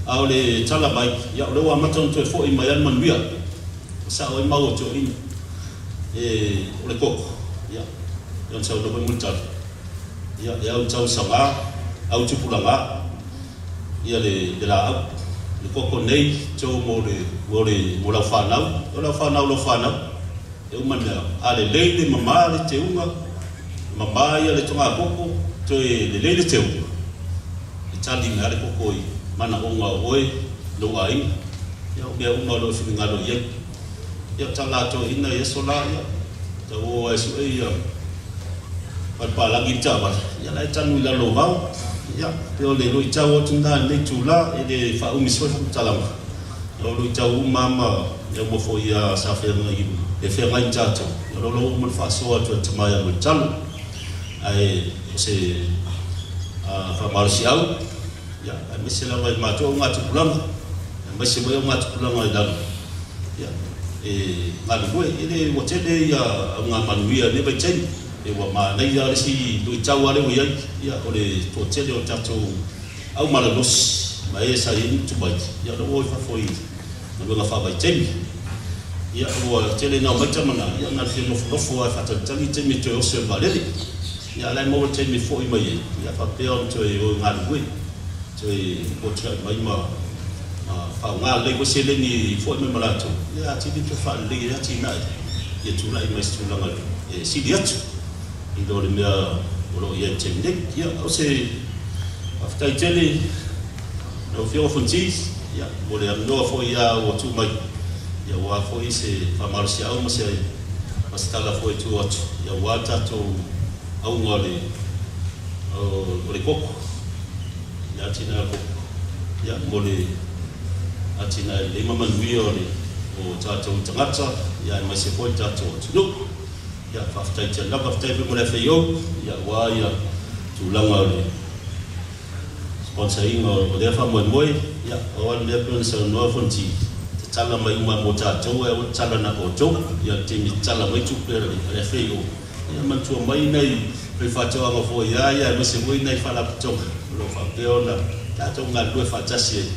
A o le tala mai, ia o lea ua amata ona toe foi mai lava le manuia, ua sao ai mau o toeaiina e o le koko, ia, e ona saunoa foi Mulitalo, ia e au tausaga, au tupulaga, ia le le laau, le koko nei tou mo le mo le mo lau fanau, o lau fanau lau fanau, e uma le mea, a lelei le mama le teuga, mama ia le togakoko, toe lelei le teuga, e tali mai lava le koko i manaoga o oe, lou aiga, ia o mea uma o lo o finagalo i ai. Ia tala atoaina i aso la, ia, tau o ai sue ia palapalagi le taavale, ia la e tanu i lalo o vao. Ia, pei o le luitau atu lena i lenei itula, e le faaumi se faamatalaga. O luitau uma lava ma mea uma foi ia sa feagai, e feagai ma tatou, ia o lo o uma le faasoa atu a le tama ia Mulitalo. Ae o se faamalosiau, ia, aemaise lava i matou augatupulaga, aemaise foi augatupulaga i lalo, ia, e galulue. E le ua tele ia augamanuia i lenei vaitaimi, e ua manaia le isi luitau lava lea ua i ai, ia, o le toatele o tatou aumalolosi ma e sa i ai ni tumai, ia, o lea ua o i fafo i galuega faavaitaimi. Ia, ua tele ina omai tama na, ia, na o le fia nofonofo lava e faatalitali le taimi e toe oso i le vaalele. Ia, a o la e maua le taimi e foi mai ai, ia, faapea ona toe o e galulue, toe potiai mai ma faaaoga lelei foi seleni e foi mai ma latou, ia, atili toe faalelei ai atinae ia tulai mai i se tulaga e sili atu i lo le mea o lo o i ai i le taimi nei. Ia, o se faafetai tele i lau Afioga Fonoti, ia, mo le avanoa foi lava ua tuu mai, ia, aua foi se faamalosiau ma se ma se tala foi e tuu atu, ia, aua le tatou auga o le o le koko, le atinae o le koko, ia, mo le atinae lelei ma manuia o le o tatou tagata, ia, aemaise foi le tatou atunuu. Ia, faafetai tele lava, faafetai foi mo le FAO, ia, aua ia tulaga o le sponsor ina o lea faamoemoe. Ia, o a le mea pei ona saunoa Fonoti, tatala mai uma mo tatou ae aua le tatala na o outou. Ia, le taimi e tatala mai tupe a le FAO, ia manatua mai nai faifaatoaga foi lava, ia, aemaise foi nai faalapotopotoga o lo o faapea ona tatou galulue faatasi ai,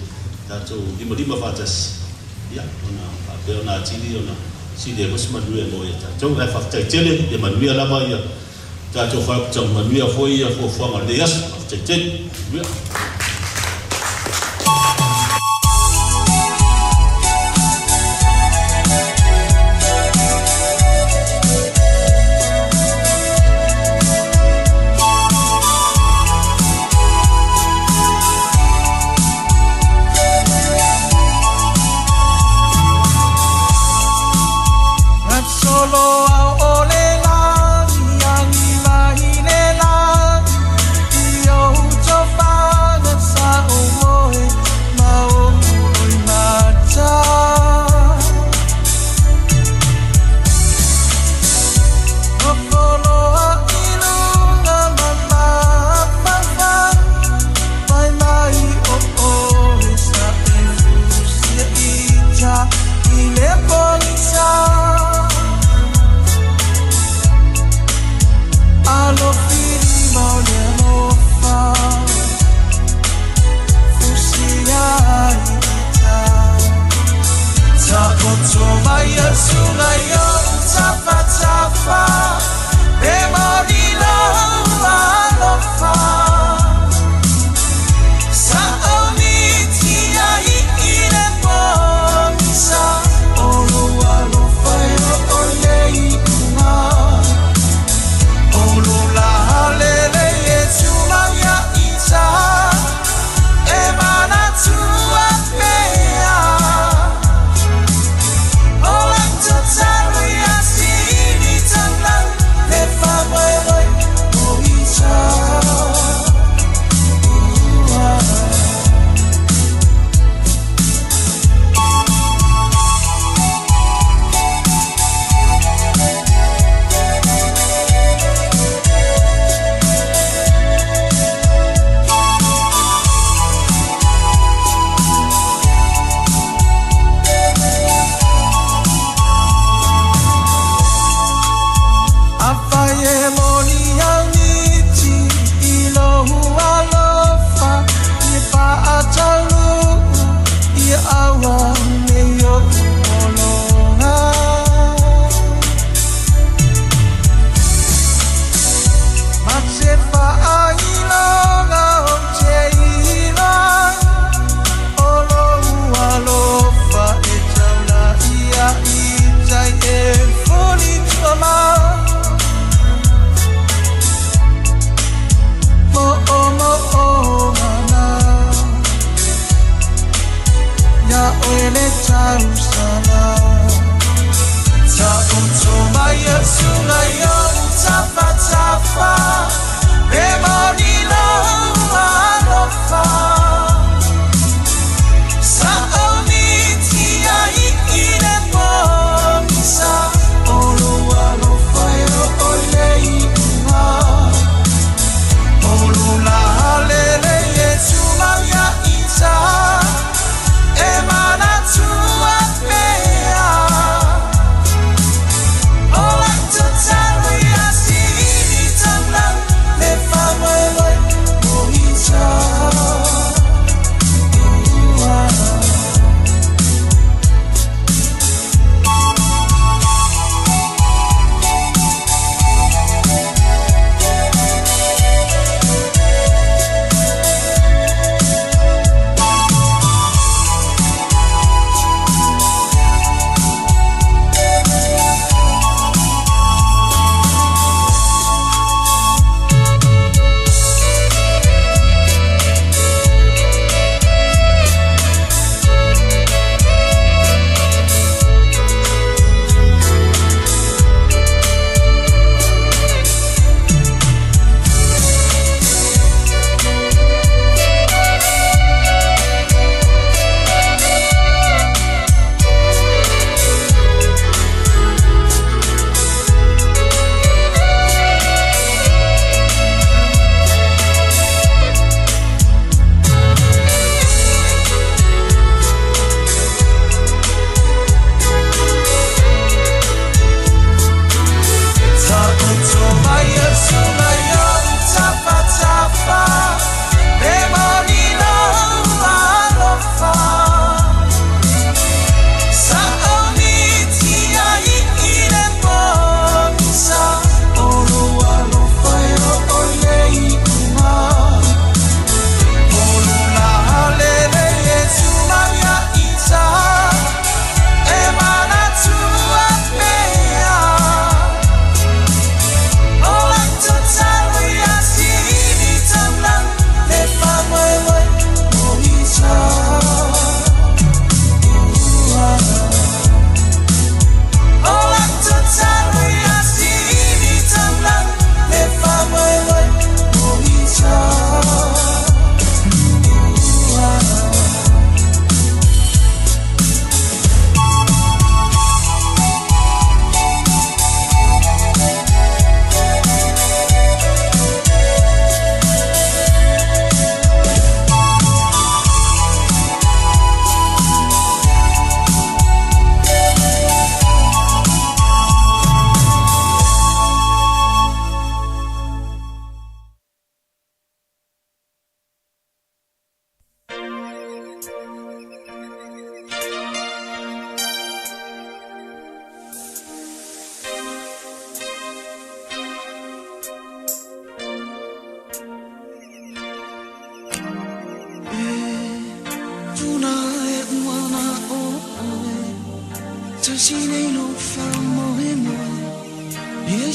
tatou limalima faatasi, ia, ona faapea ona atili ona sili ai foi se manuia mo ia tatou. Ae faafetai tele, ia manuia lava ia tatou faalapotopotoga, manuia foi ia fuafuaga o lenei aso. Faafetai tele. Manuia.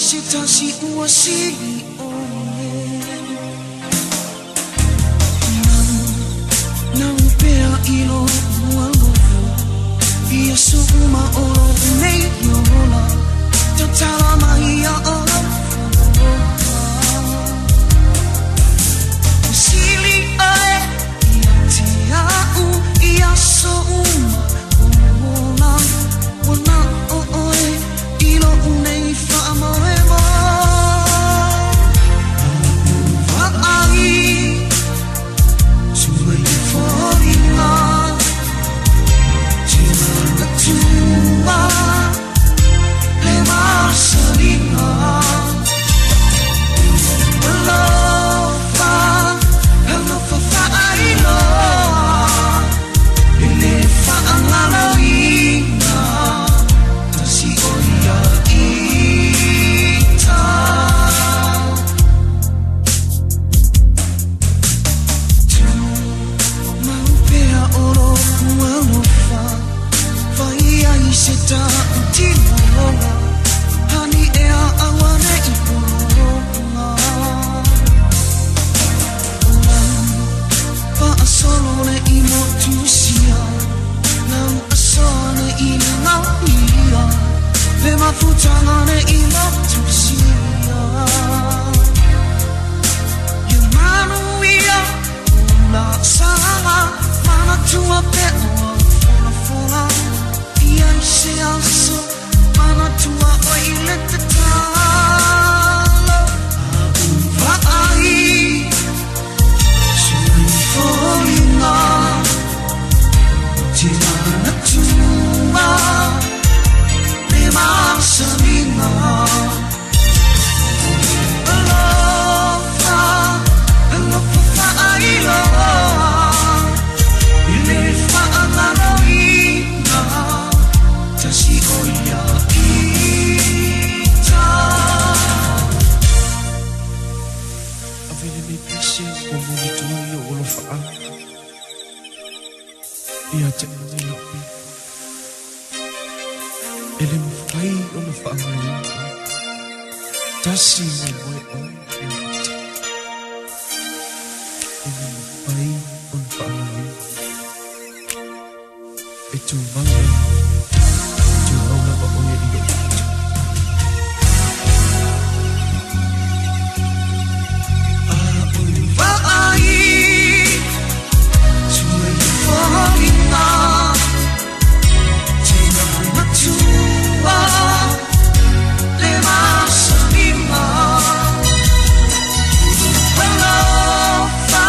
se tasi ua sili ole Nau pea i lo alofa Ia su'uma o lo nei ola Tatala mai ia o Sili oe ia te au ia so'uma ola Ua na o oe i lo nei whaamoe mo Vaai Tua i fōringa Te manatua Le masalina Alofa Alofa whaailoa E le whaangaloina Tasi o ia ita Tu mau pea o loku alofa Vai ai se ta'utinoga Hani ea auane i pologa O lau fa'asolo le i motusia Lau asoa le i lagauia Le mafutaga le i motusia Ia manuia o la saga Manatua pea o au folafola Ia i se aso Manatua o i le tatalo A'u va'ai Sua i foliga Te manatua Le masalina Alofa Alofa fa'ailoa I le fa'agaloina Tasi o ia ita Ave lenei pese ua moni tuai o alofa ia te oe la'u pito. E le mafai ona fa'agaloina oe. Tasi moemoe oe ia te. E le mafai ona fa'agaloina. E tumau lava. Tumau lava oe i lo'u pito. A'u va'ai Tua i foliga Te manatua Le masalima Alofa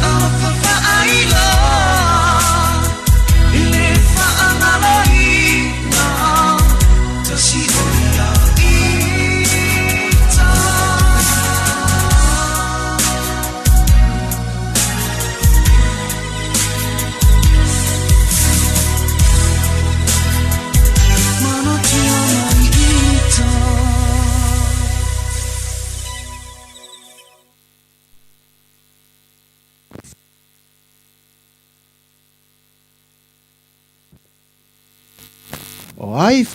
Alofa fa'ailoa I le fa'agaloina Tasi o ia ita Manatua mai ita O ai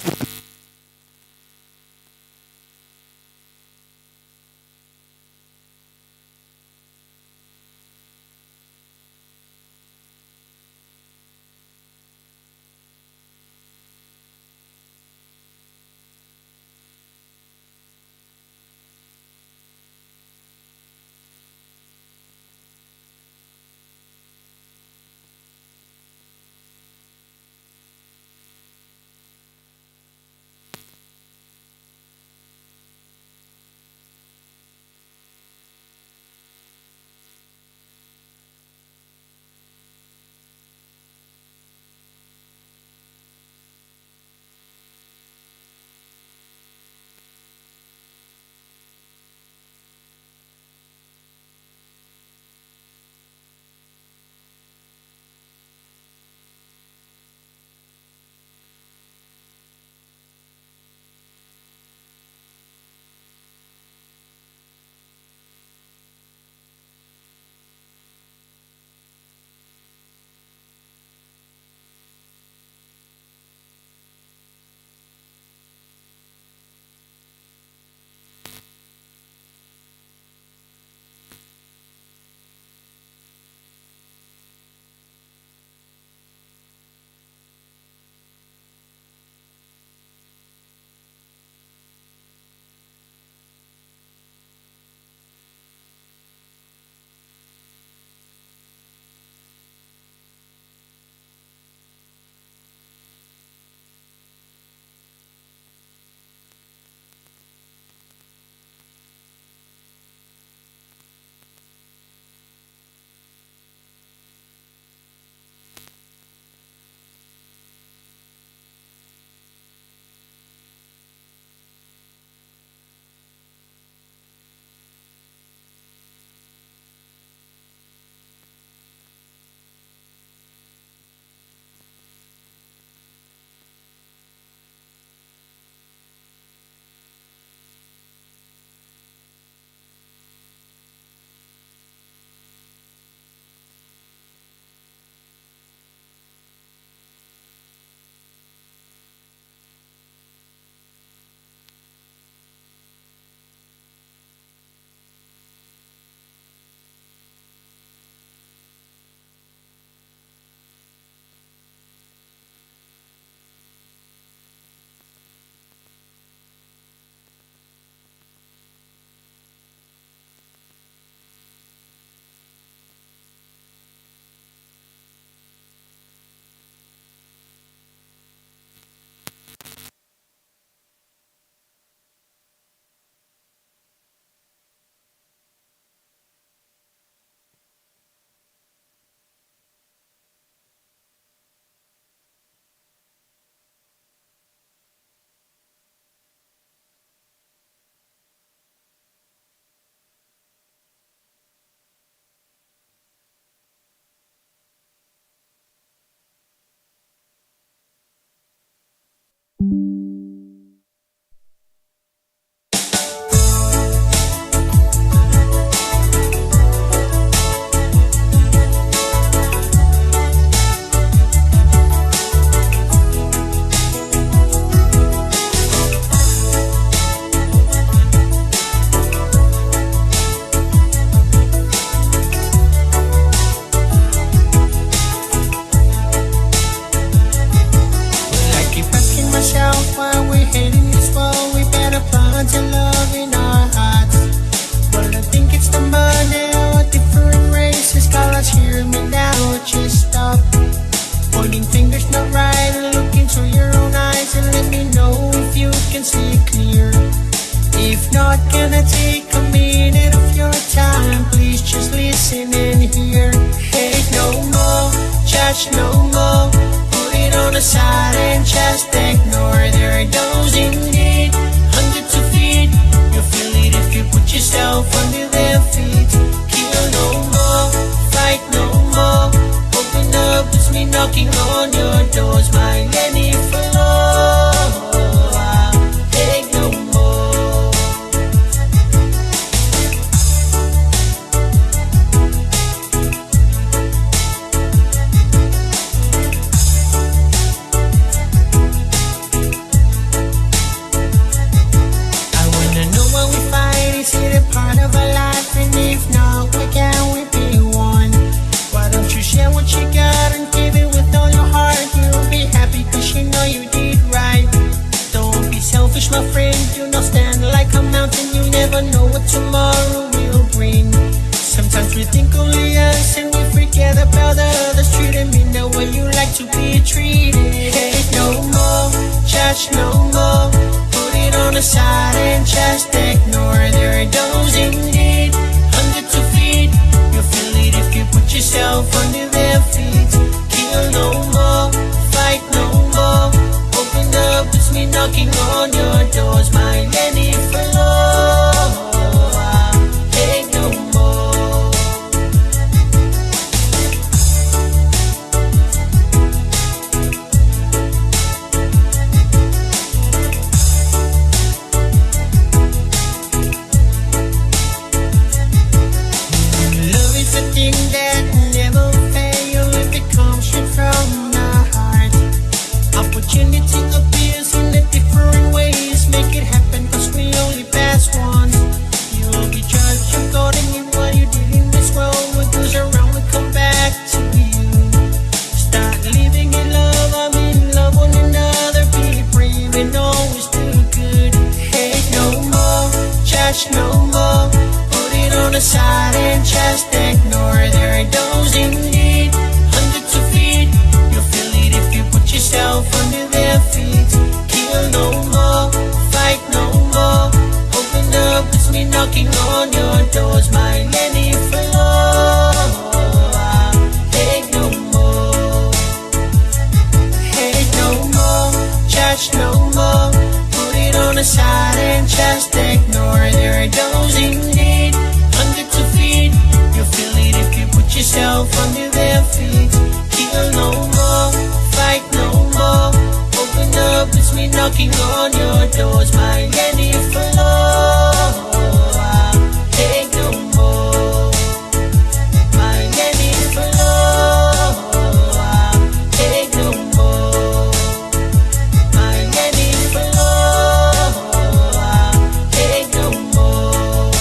Cherish my friend, do not stand like a mountain. You never know what tomorrow will bring. Sometimes we think only us and we forget about the others. Treating me the way you like to be treated. Hate no more, judge no more. Put it on the side and just ignore. There are those in need, hunger to feed. You feel it if you put yourself under their feet. Kill no more, fight no more. Open up, it's me knocking on your doors. My nanny for love. Hate no more. Love is a thing that never fails if it comes straight from the heart. Opportunity appears in a different ways. Make it happen, cause we only pass once. You will be judged according to what you did in this world. What goes around will come back to you. Start living in love, I'm in love one another. Be brave and always do good. Hate no more, judge no more. Put it on the side and just ignore. There are those in need, hunger to feed. You feel it if you put yourself under their feet. Kill no more, fight no more. Open up, it's me knocking on your doors. My nanny for love. Hate no more. Hate no more, judge no more. Put it on the side and just ignore. There are those in need, hunger to feed. You feel it if you put yourself under their feet. Kill no more, fight no more. Open up, it's me knocking on your doors. My nanny for love. Hate no more. My nanny for love. Hate no more. My nanny for love. Hate no more.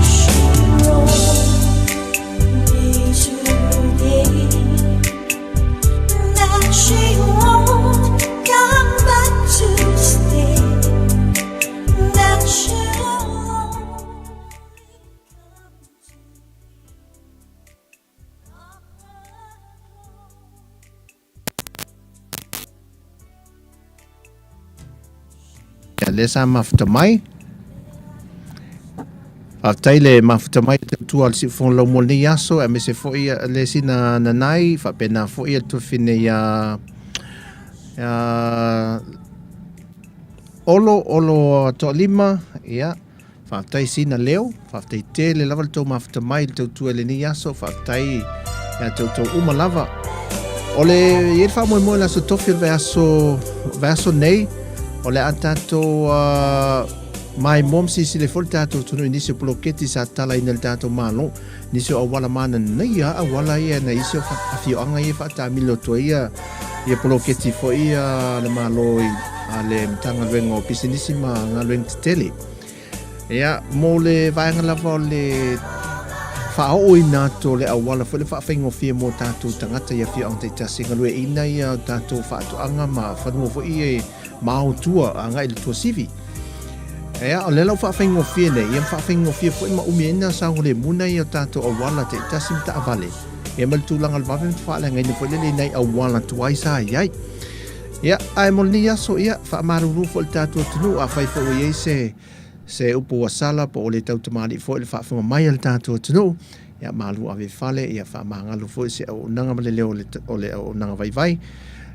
She wrote me today that she won't come back to stay, that she'll only come to knock the door. Ia, lea sa mafuta mai. Faafetai le mafuta mai le tautua a le Siufono Laumua i lenei aso, aemaise foi le sina nanai, faapena foi le tuafafine ia ia Olo, Olo Toalima, ia, faafetai sina leo, faafetai tele lava le tou mafuta mai i le tautua i lenei aso, faafetai ia te outou uma lava. O le i ai le faamoemoe i le aso tofi o le vaiaso, vaiaso nei, o le a tatou uh, maimoa ma silasila ai foi le tatou atunuu i nisi o poloketi sa tatalaina e le tatou Malo, nisi o auala mananaia auala ia na isi o afioaga ia e faataamilo atu ai ia, ia poloketi foi a le Malo i a le Matagaluega o Pisinisi ma Galuega Tetele. Ia, mo le vaega lava o le faaooina atu o le auala foi le faafaigofie mo tatou tagata i afioaga taitasi e galueaiina ia tatou faatoaga ma fanua foi e maotua agai i le tuasivi. Ea, o lea la ua faafaigofie nei, ia ma faafaigofie foi ma umi ai na saogalemu nai o tatou auala taitasi ma taavale, ia ma le tulaga o le vave ma faaleagaina foi lele i nai auala tuai sa i ai. Ia, ae mo lenei aso, ia, faamalulu foi i le tatou atunuu, afai foi ua i ai se, se upu ua sala po ua le tautamalii foi i le faafofoga mai a le tatou atunuu, ia, malu ave i fale, ia faamagalo foi se auaunaga ma le leo o le auaunaga vaivai,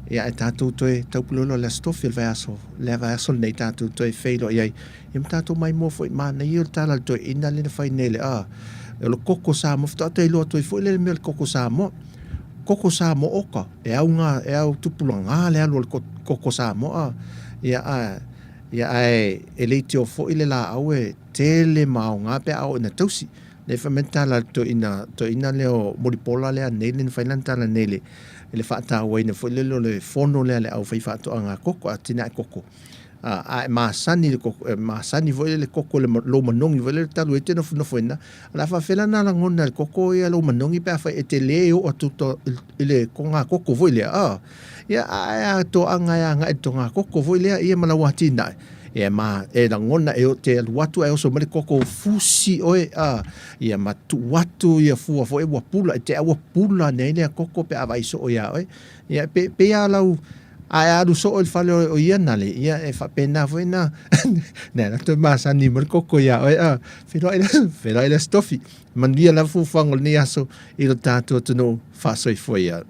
ia, ae tatou toe taupuleola i le Aso Tofi o le vaiaso, le vaiaso lenei tatou toe feiloai ai, ia ma tatou maimoa foi, manaia o le tala a le toeaina lea na fai nei le, a, o le koko Samoa, faatoa toe iloa atu ai foi lea le mea o le koko Samoa. Koko Samoa oka, e au ngā, e au tupulaga le alu o le koko Samoa, ia, a, ia, ae e leitio foi le laau e tele ma aoga pe a oo ina tausi. Lea fai mai le tala a le toeaina, toeaina lea o Mulipola lea nei lea na fai lana tala nei i le, i le faatauaina foi lele o le fono lea a le aufaifaatoaga koko, atinae koko. A, a e masani le koko, e masani foi le koko i le lou manogi foi lele talu ai e te nofonofo ai ina. O le a faapefea la ona lagona e le koko ia lou manogi pe afai e te le oo atu to, i le togakoko foi lea, a. Ia, ae a toaga e agai i le togakoko foi lea ia ma lau atinae, ia ma e lagona e te alu atu ae oso mai le koko fusi oe, a, ia ma tuu atu ia fua foi ua pula, e te ua pula ane ai lea koko pe a vaai soo iā oe. Ia, pe, pei lava lau, a e alu soo i le fale o ia nale, ia e faapena foi na, na la toe masani mai le koko iā oe, a, feiloai le, feiloai le Aso Tofi. Manuia lava fuafuaga o lenei aso i lo tatou atunuu. Faasoifua ia.